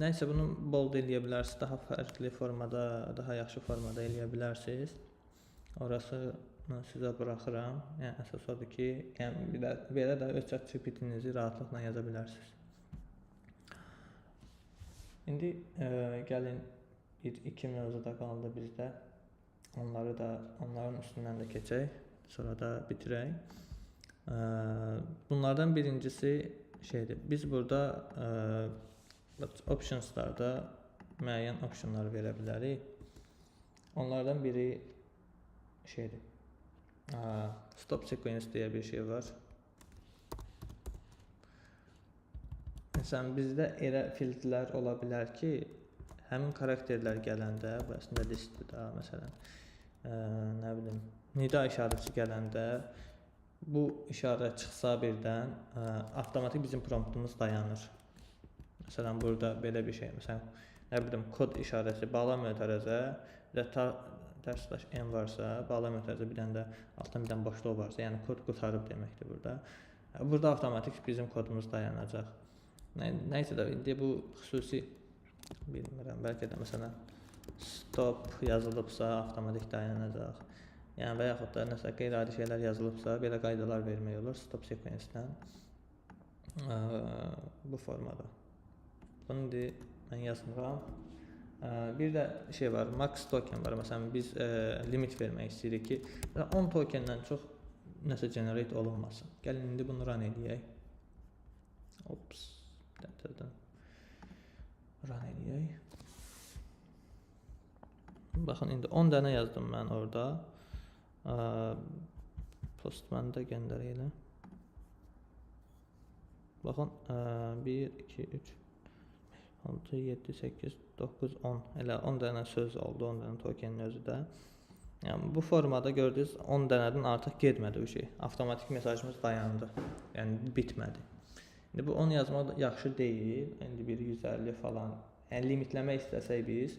nəysə bunu bold eləyə bilərsiniz, daha fərqli formada, daha yaxşı formada eləyə bilərsiniz. Orası sizə buraxıram. Yəni əsas odur ki, yəni belə də öz ChatGPT-nizi rahatlıqla yaza bilərsiniz. İndi gəlin bir-iki mövzu da qaldı bizdə. Onları da, onların üstündən də keçək. Sonra da bitirək. Bunlardan birincisi şeydir. Biz burada optionslarda müəyyən optionlar verə bilərik. Onlardan biri şeydir. Stop sequence deyə bir şey var. Məsələn, bizdə elə fieldlər ola bilər ki, həmin karakterlər gələndə, bu əslində listdir da, məsələn, nə bilim, nida işarəsi gələndə bu işarə çıxsa birdən, avtomatik bizim promptumuz dayanır. Məsələn, burada belə bir şey, məsələn, nə bilim, kod işarəsi bala mötərəzə, bir də tərs slash n varsa, bala mötərəzə bir dənə də altdan bir dənə boşluq varsa, yəni kod qurtarıb deməkdir burada. Burada avtomatik bizim kodumuz dayanacaq. Nəysə də indi bu xüsusi, bilmirəm, bəlkə də məsələn stop yazılıbsa avtomatik dayanacaq. Yəni və yaxud da nəsə qeyri-adi şeylər yazılıbsa, belə qaydalar vermək olur stop sequence-dən bu formada. Bunu indi mən yazmıram. Bir də şey var, max token var. Məsələn, biz limit vermək istəyirik ki, 10 tokenden çox nəsə generate olunmasın. Gəlin indi bunu run eləyək. Ops, təzədən run eləyək. Baxın, indi 10 dənə yazdım mən orada. Postman-da göndərək elə. Baxın, 1, 2, 3, 6, 7, 8, 9, 10. Elə 10 dənə söz oldu, 10 dənə tokenin özü də. Yəni, bu formada gördünüz, 10 dənədən artıq getmədi bu şey. Avtomatik mesajımız dayandı. Yəni, bitmədi. İndi bu 10 yazmaq yaxşı deyil. İndi bir 150 falan. Yəni, limitləmək istəsək biz,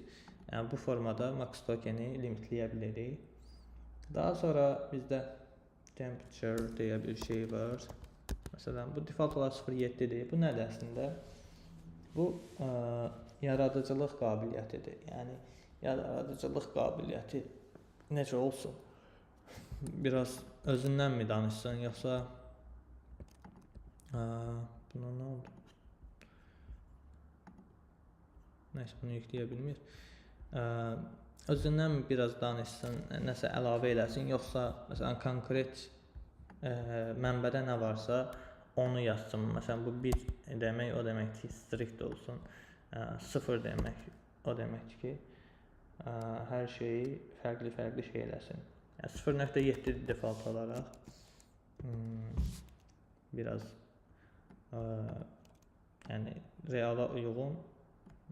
yəni, bu formada max tokeni limitləyə bilirik. Daha sonra bizdə temperature deyə bir şey var. Məsələn, bu default olaraq 0.7-dir. Bu nədir əslində? Bu yaradıcılıq qabiliyyətidir. Yəni, yaradıcılıq qabiliyyəti necə olsun? Biraz özündən mi danışsın, yoxsa buna nə oldu? Nəysə, bunu yükləyə bilmir. Özündən mi biraz danışsın, nəsə əlavə eləsin, yoxsa məsələn, konkret mənbədə nə varsa onu yazsın. Məsələn, bu 1 demək, o demək ki, strict olsun. 0 demək, o demək ki, hər şeyi fərqli-fərqli şey eləsin. Yəni, 0.7 default olaraq biraz yəni, reala uyğun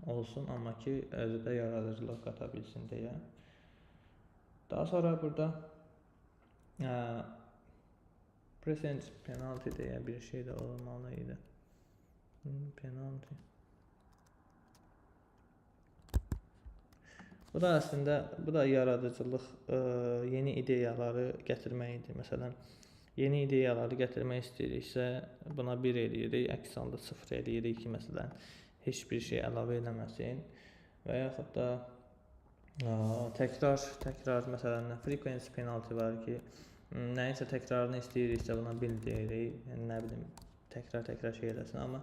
olsun, amma ki, özü də yaradıcılıq qata bilsin deyə. Daha sonra burada presence penalty deyə bir şey də olmalı idi. Penalty. Bu da əslində, bu da yaradıcılıq, yeni ideyaları gətirmək idi. Məsələn, yeni ideyaları gətirmək istəyiriksə, buna 1 eləyirik, əks halda 0 eləyirik ki, məsələn, heç bir şey əlavə eləməsin. Və yaxud da təkrar, məsələn, frequency penalty var ki, nəyinsə təkrarını istəyiriksə buna 1 deyirik, yəni, nə bilim, təkrar şey eləsin, amma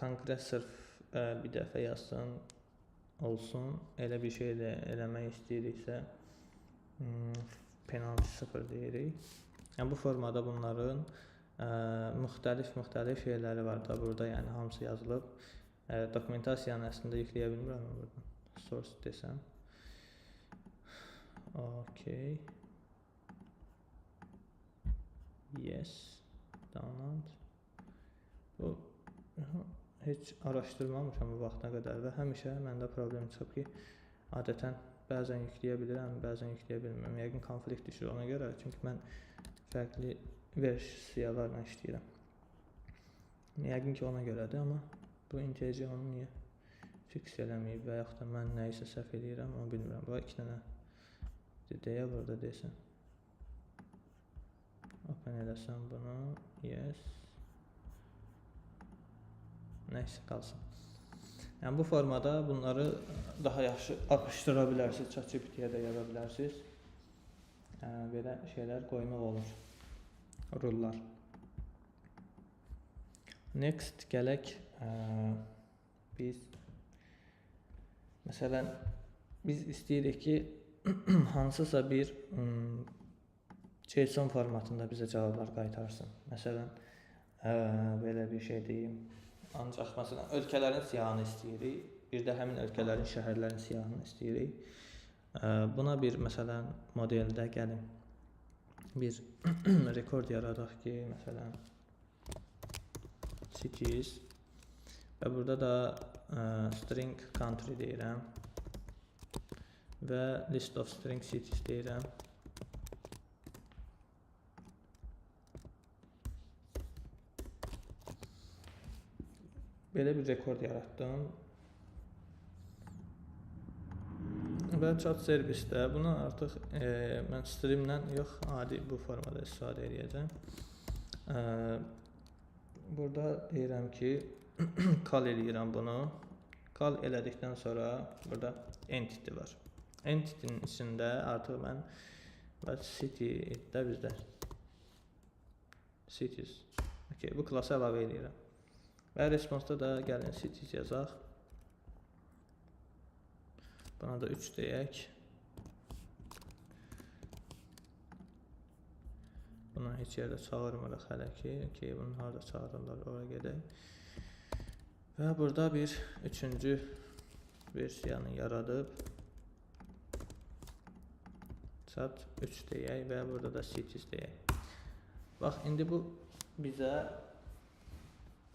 konkret sırf bir dəfə yazsın, olsun, elə bir şey də eləmək istəyiriksə, penalty 0 deyirik. Yəni, bu formada bunların müxtəlif şeyləri var da burada, yəni hamısı yazılıb. Dokumentasiyanı əslində yükləyə bilmirəm buradan. Source desəm. Okay. Yes. Download. Bu heç araşdırmamışam bu vaxta qədər və həmişə məndə problem çıxıb ki, adətən bəzən yükləyə bilirəm, bəzən yükləyə bilmirəm. Yəqin konflikt düşür ona görə, çünki mən fərqli versiyalarla işləyirəm. Yəqin ki, ona görədir, amma bu IntelliJ onu niyə fix eləməyib və yaxud da mən nəyisə səhv eləyirəm, onu bilmirəm. Bu 2 dənə deyə burada desin. Open eləsəm bunu, yes. Nəysə, qalsın. Yəni, bu formada bunları daha yaxşı araşdıra bilərsiniz, ChatGPT-yə də yaza bilərsiniz. Belə şeylər qoymaq olur. Rullar. Next, gələk biz məsələn, biz istəyirik ki, Hansısa bir JSON formatında bizə cavablar qaytarsın. Məsələn, belə bir şey deyim. Ancaq məsələn, ölkələrin siyahını istəyirik. Bir də həmin ölkələrin şəhərlərin siyahını istəyirik. Buna bir məsələn modeldə gəlin bir rekord yaradaq ki, məsələn cities və burada da string country deyirəm və list of string cities deyirəm. Belə bir rekord yaratdım. Və chat servisdə bunu artıq mən streamlə yox, adi bu formada istifadə edəcəm. Burada deyirəm ki, call eləyirəm bunu. Call elədikdən sonra burada entity var. Entity-nin içində artıq mən və city-də bizdə cities. Okay, bu klası əlavə eləyirəm. Və response-da da gəlin cities yazaq. Buna da 3 deyək. Bunu heç yerdə çağırmırıq hələ ki. Okay, bunu harada çağırırlar, ora gedək. Və burada bir üçüncü versiyanı yaradıb chat 3 deyək və burada da cities deyək. Bax, indi bu bizə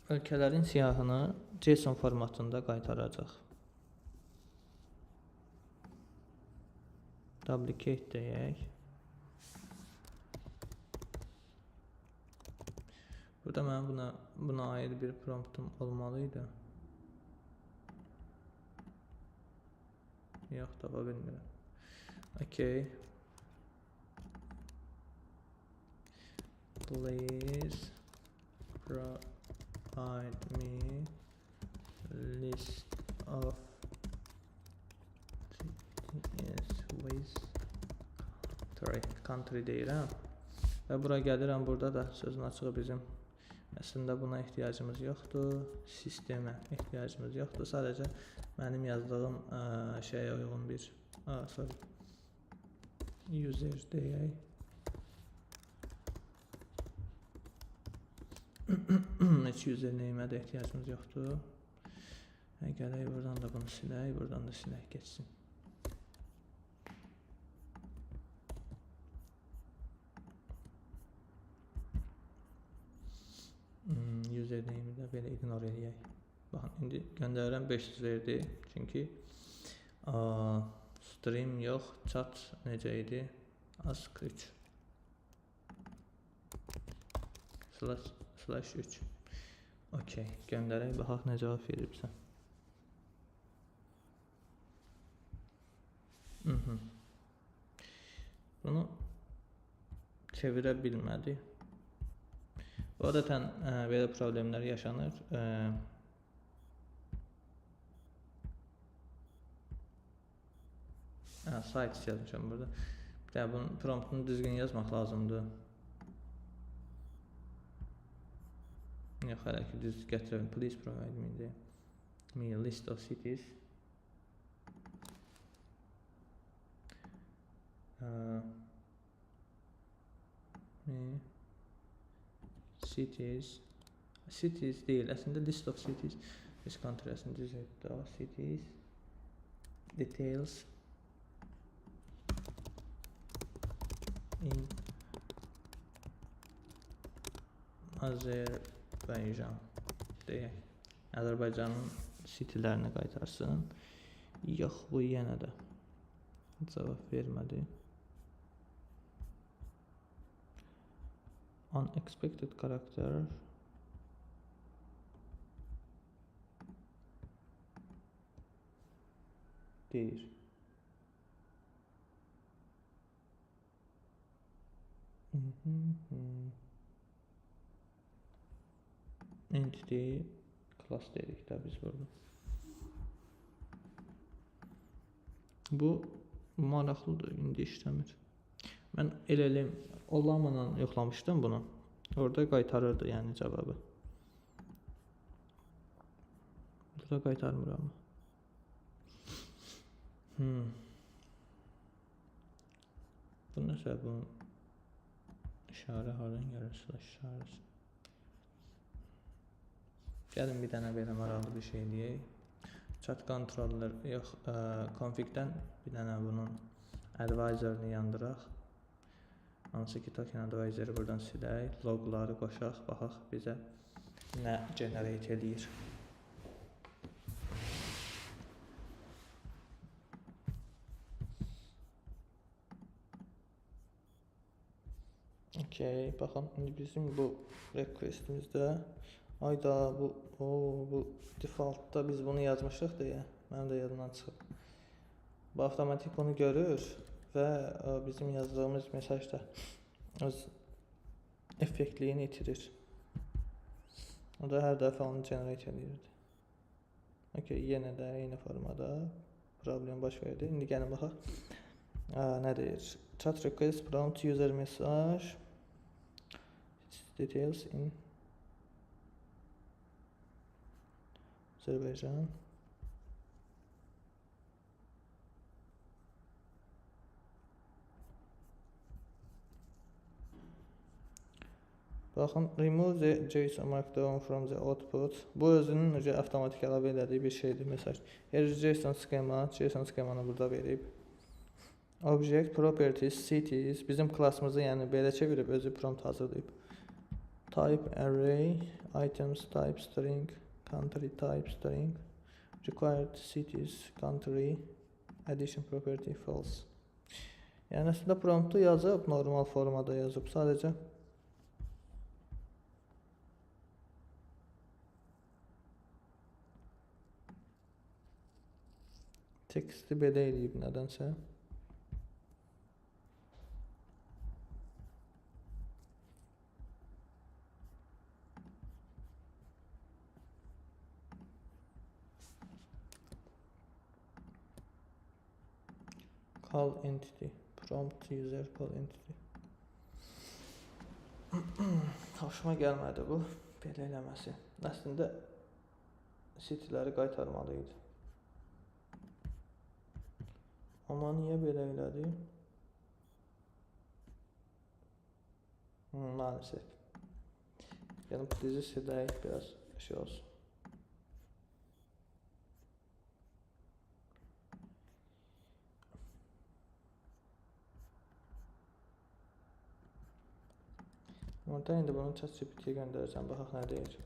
ölkələrin siyahını JSON formatında qaytaracaq. Duplicate deyək. Burada mənim buna aid bir promptum olmalıydı. Yox, tapa bilmirəm. Okay. Please provide me list of cities with country deyirəm. Və bura gəlirəm, burada da sözün açığı bizim əslində buna ehtiyacımız yoxdur, sistemə ehtiyacımız yoxdur. Sadəcə mənim yazdığım şeyə uyğun bir sorry, user deyək. Heç username-ə də ehtiyacımız yoxdur. Gələk buradan da bunu silək, buradan da silək, geçsin. Username'i də belə ignore eləyək. Baxın, indi göndərirəm 500 verdi. Çünki stream yox, chat necə idi? Ask 3. Slash 3. Okay, göndərək, baxaq nə cavab verir bizə. Bunu çevirə bilmədi. Bu adətən belə problemlər yaşanır. Sites yazmışam burada. Bir də bunun promptunu düzgün yazmaq lazımdır. Yox, hələ ki düz gətirəm. Please provide me a list of cities. Me cities. Cities deyil, əslində list of cities. This country əslində düz etdi. Cities details in Azərbaycan deyək. Azərbaycanın citylərini qaytarsın. Yox, bu yenə də cavab vermədi. Unexpected character. Deyir. Entity class dedik də biz burada. Bu maraqlıdır, indi işləmir. Mən elə Ollama ilə yoxlamışdım bunu. Orada qaytarırdı yəni cavabı. Burada qaytarmır amma. Bu nəsə bu işarə hardan gəlir? Slash işarəsi. Gəlin bir dənə belə maraqlı bir şey deyək. Chat controller yox, config-dən bir dənə bunun advisor'ını yandıraq. Hansı ki token advisor'ı buradan silək, logları qoşaq, baxaq bizə nə generate eləyir. Okay, baxın, indi bizim bu requestimizdə ayda bu defaultda biz bunu yazmışıq deyə, mənim də yadımdan çıxıb. Bu avtomatik bunu görür və bizim yazdığımız mesaj da öz effektliyini itirir. O da hər dəfə onu generate edirdi. Okay, yenə də eyni formada problem baş verdi. İndi gəlin baxaq. Nə deyir? Chat request prompt user message details in Azərbaycan. Baxın, remove the JSON markdown from the output. Bu özünün avtomatik əlavə elədiyi bir şeydir, mesaj. Here is JSON schema, JSON schemanı burada verib. Object, properties, cities, bizim klasımızı yəni belə çevirib, özü prompt hazırlayıb. Type array, items type string, country type string, required cities, country, addition property false. Yəni əslində promptu yazıb, normal formada yazıb, sadəcə teksti belə eləyib nədənsə. Call entity, prompt user call entity. Xoşuma gəlmədi bu, belə eləməsi. Əslində cityləri qaytarmalı idi. Amma niyə belə elədi? Maalesef. Gəlin please silək, biraz şey olsun. Oradan indi bunu ChatGPT-yə göndərəcəm, baxaq nə deyir.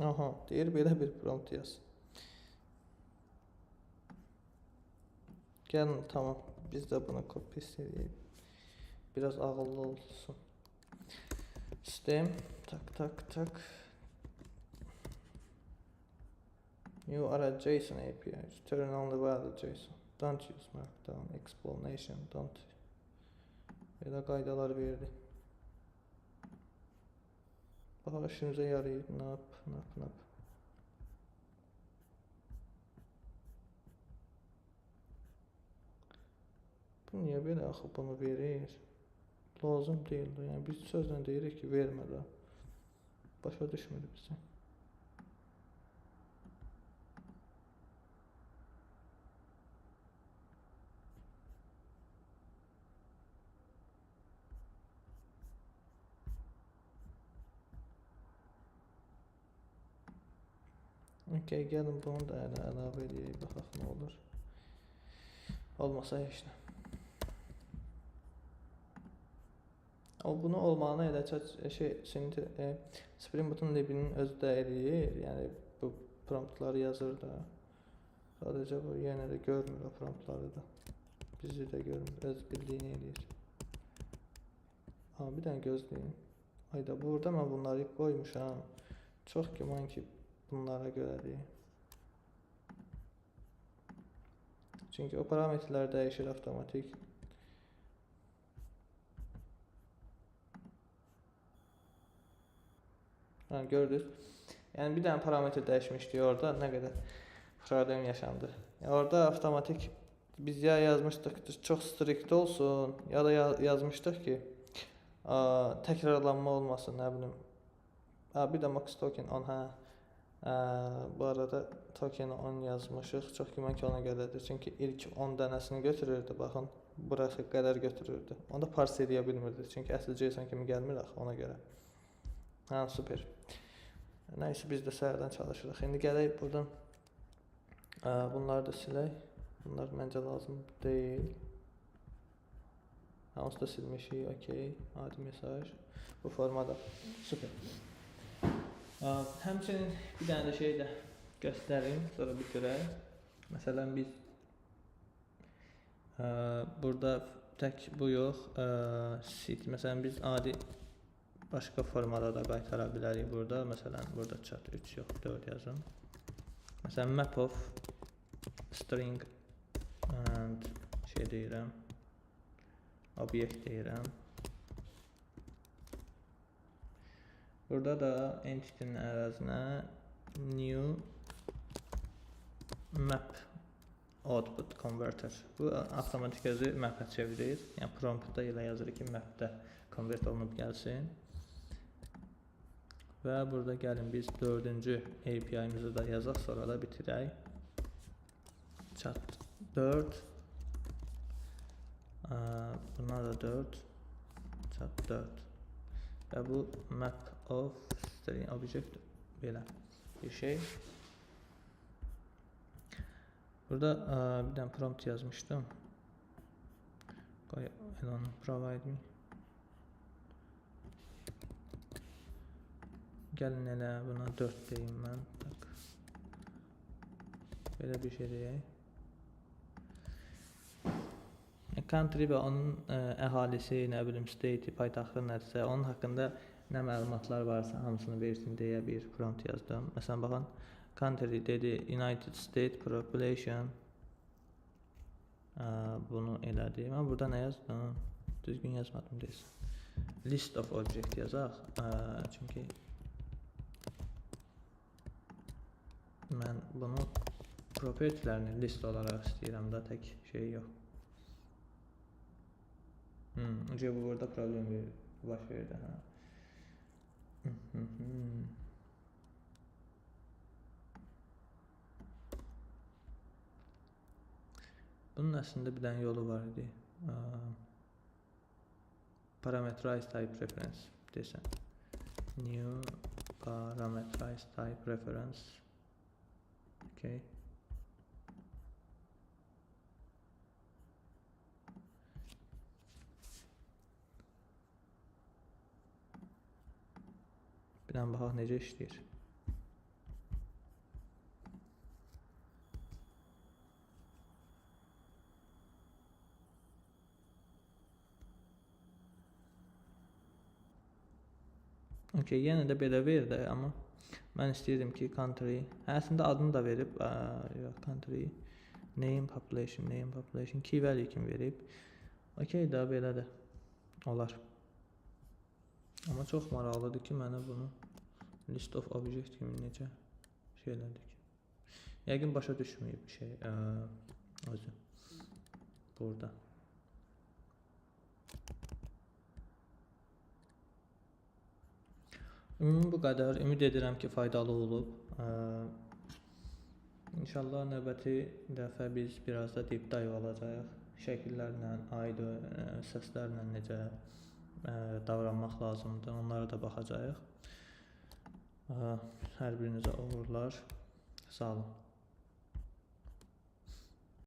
Aha, deyir belə bir prompt yaz. Gəlin, tamam, biz də bunu copy paste edək. Biraz ağıllı olsun. Sistem, tak, tak, tak. You are a JSON API. Return only valid JSON. Don't use markdown explanation. Don't. Belə qaydalar verdi. Baxaq, işimizə yarayır. Nap, nap, nap. Bu niyə belə axı bunu verir? Lazım deyildi. Yəni biz sözlə deyirik ki, vermə də. Başa düşmür bizi. Okay, gəlin bunu da əlavə eləyək, baxaq nə olur. Olmasa heç nə. O, bunu olmağına elə Spring Boot'un libinin özü də eləyir, yəni bu promptları yazır da. Sadəcə bu yenə də görmür o promptları da. Bizi də görmür, öz bildiyini eləyir. Ha, bir dənə gözləyin. Ayda, burada mən bunları qoymuşam. Çox güman ki, bunlara görədir. Çünki o parametrlər dəyişir avtomatik. Ha, gördünüz. Yəni bir dənə parametr dəyişmişdik orada, nə qədər problem yaşandı. Yəni, orada avtomatik biz ya yazmışdıq ki, çox strict olsun, ya da yazmışdıq ki, təkrarlanma olmasın, nə bilim. Bir də max token 10, hə. Bu arada tokeni 10 yazmışıq. Çox güman ki, ona görədir. Çünki ilk 10 dənəsini götürürdü, baxın, burası qədər götürürdü. Onu da parse eləyə bilmirdi. Çünki əsl JSON kimi gəlmir axı ona görə. Hə, super. Nəysə, biz də səhərdən çalışırıq. İndi gələk buradan bunları da silək. Bunlar məncə lazım deyil. Hə, onsuz da silmişik. Okey. Adi mesaj. Bu formada. Super. Həmçinin bir dənə də şey də göstərim, sonra bitirək. Məsələn, biz burada tək bu yox, city. Məsələn, biz adi başqa formada da qaytara bilərik burada. Məsələn, burada chat 3 yox, 4 yazın. Məsələn, map of string and şey deyirəm, obyekt deyirəm. Burada da entity-nin əvəzinə new map output converter. Bu avtomatik özü map-ə çevirir. Yəni promptda elə yazır ki, map-də convert olunub gəlsin. Və burada gəlin biz dördüncü API-mizi də yazaq, sonra da bitirək. Chat 4. Buna da 4. Chat 4. Və bu map of string object belə bir şey. Burada bir dənə prompt yazmışdım. Qoy elə onu provide me. Gəlin elə buna 4 deyim mən. Tak. Belə bir şey deyək. Country və onun əhalisi, nə bilim, state, paytaxtı nədirsə, onun haqqında nə məlumatlar varsa hamısını versin deyə bir prompt yazdım. Məsələn, baxın, country dedi United States population. Bunu elədi. Mən burada nə yazdım? Düzgün yazmadım deyəsən. List of object yazaq. Çünki mən bunu propertylərini list olaraq istəyirəm da, tək şey yox. Bu burada problem verir, baş verdi. Hə. Bunun əslində bir dənə yolu var idi. Parameterized type reference desən. New parameterized type reference. Okay. Bir dənə baxaq necə işləyir. Okay, yenə də belə verdi, amma mən istəyirdim ki, country, əslində adını da verib, yox, country, name, population, name, population, key value kimi verib. Okay, da belə də olar. Amma çox maraqlıdır ki, mənə bunu list of object kimi necə şey elədik. Yəqin başa düşməyib bir şey özü burada. Ümumi bu qədər. Ümid edirəm ki, faydalı olub. İnşallah növbəti dəfə biz biraz da deep dive alacağıq. Şəkillərlə, aid səslərlə necə davranmaq lazımdır, onlara da baxacağıq. Hər birinizə uğurlar. Sağ olun.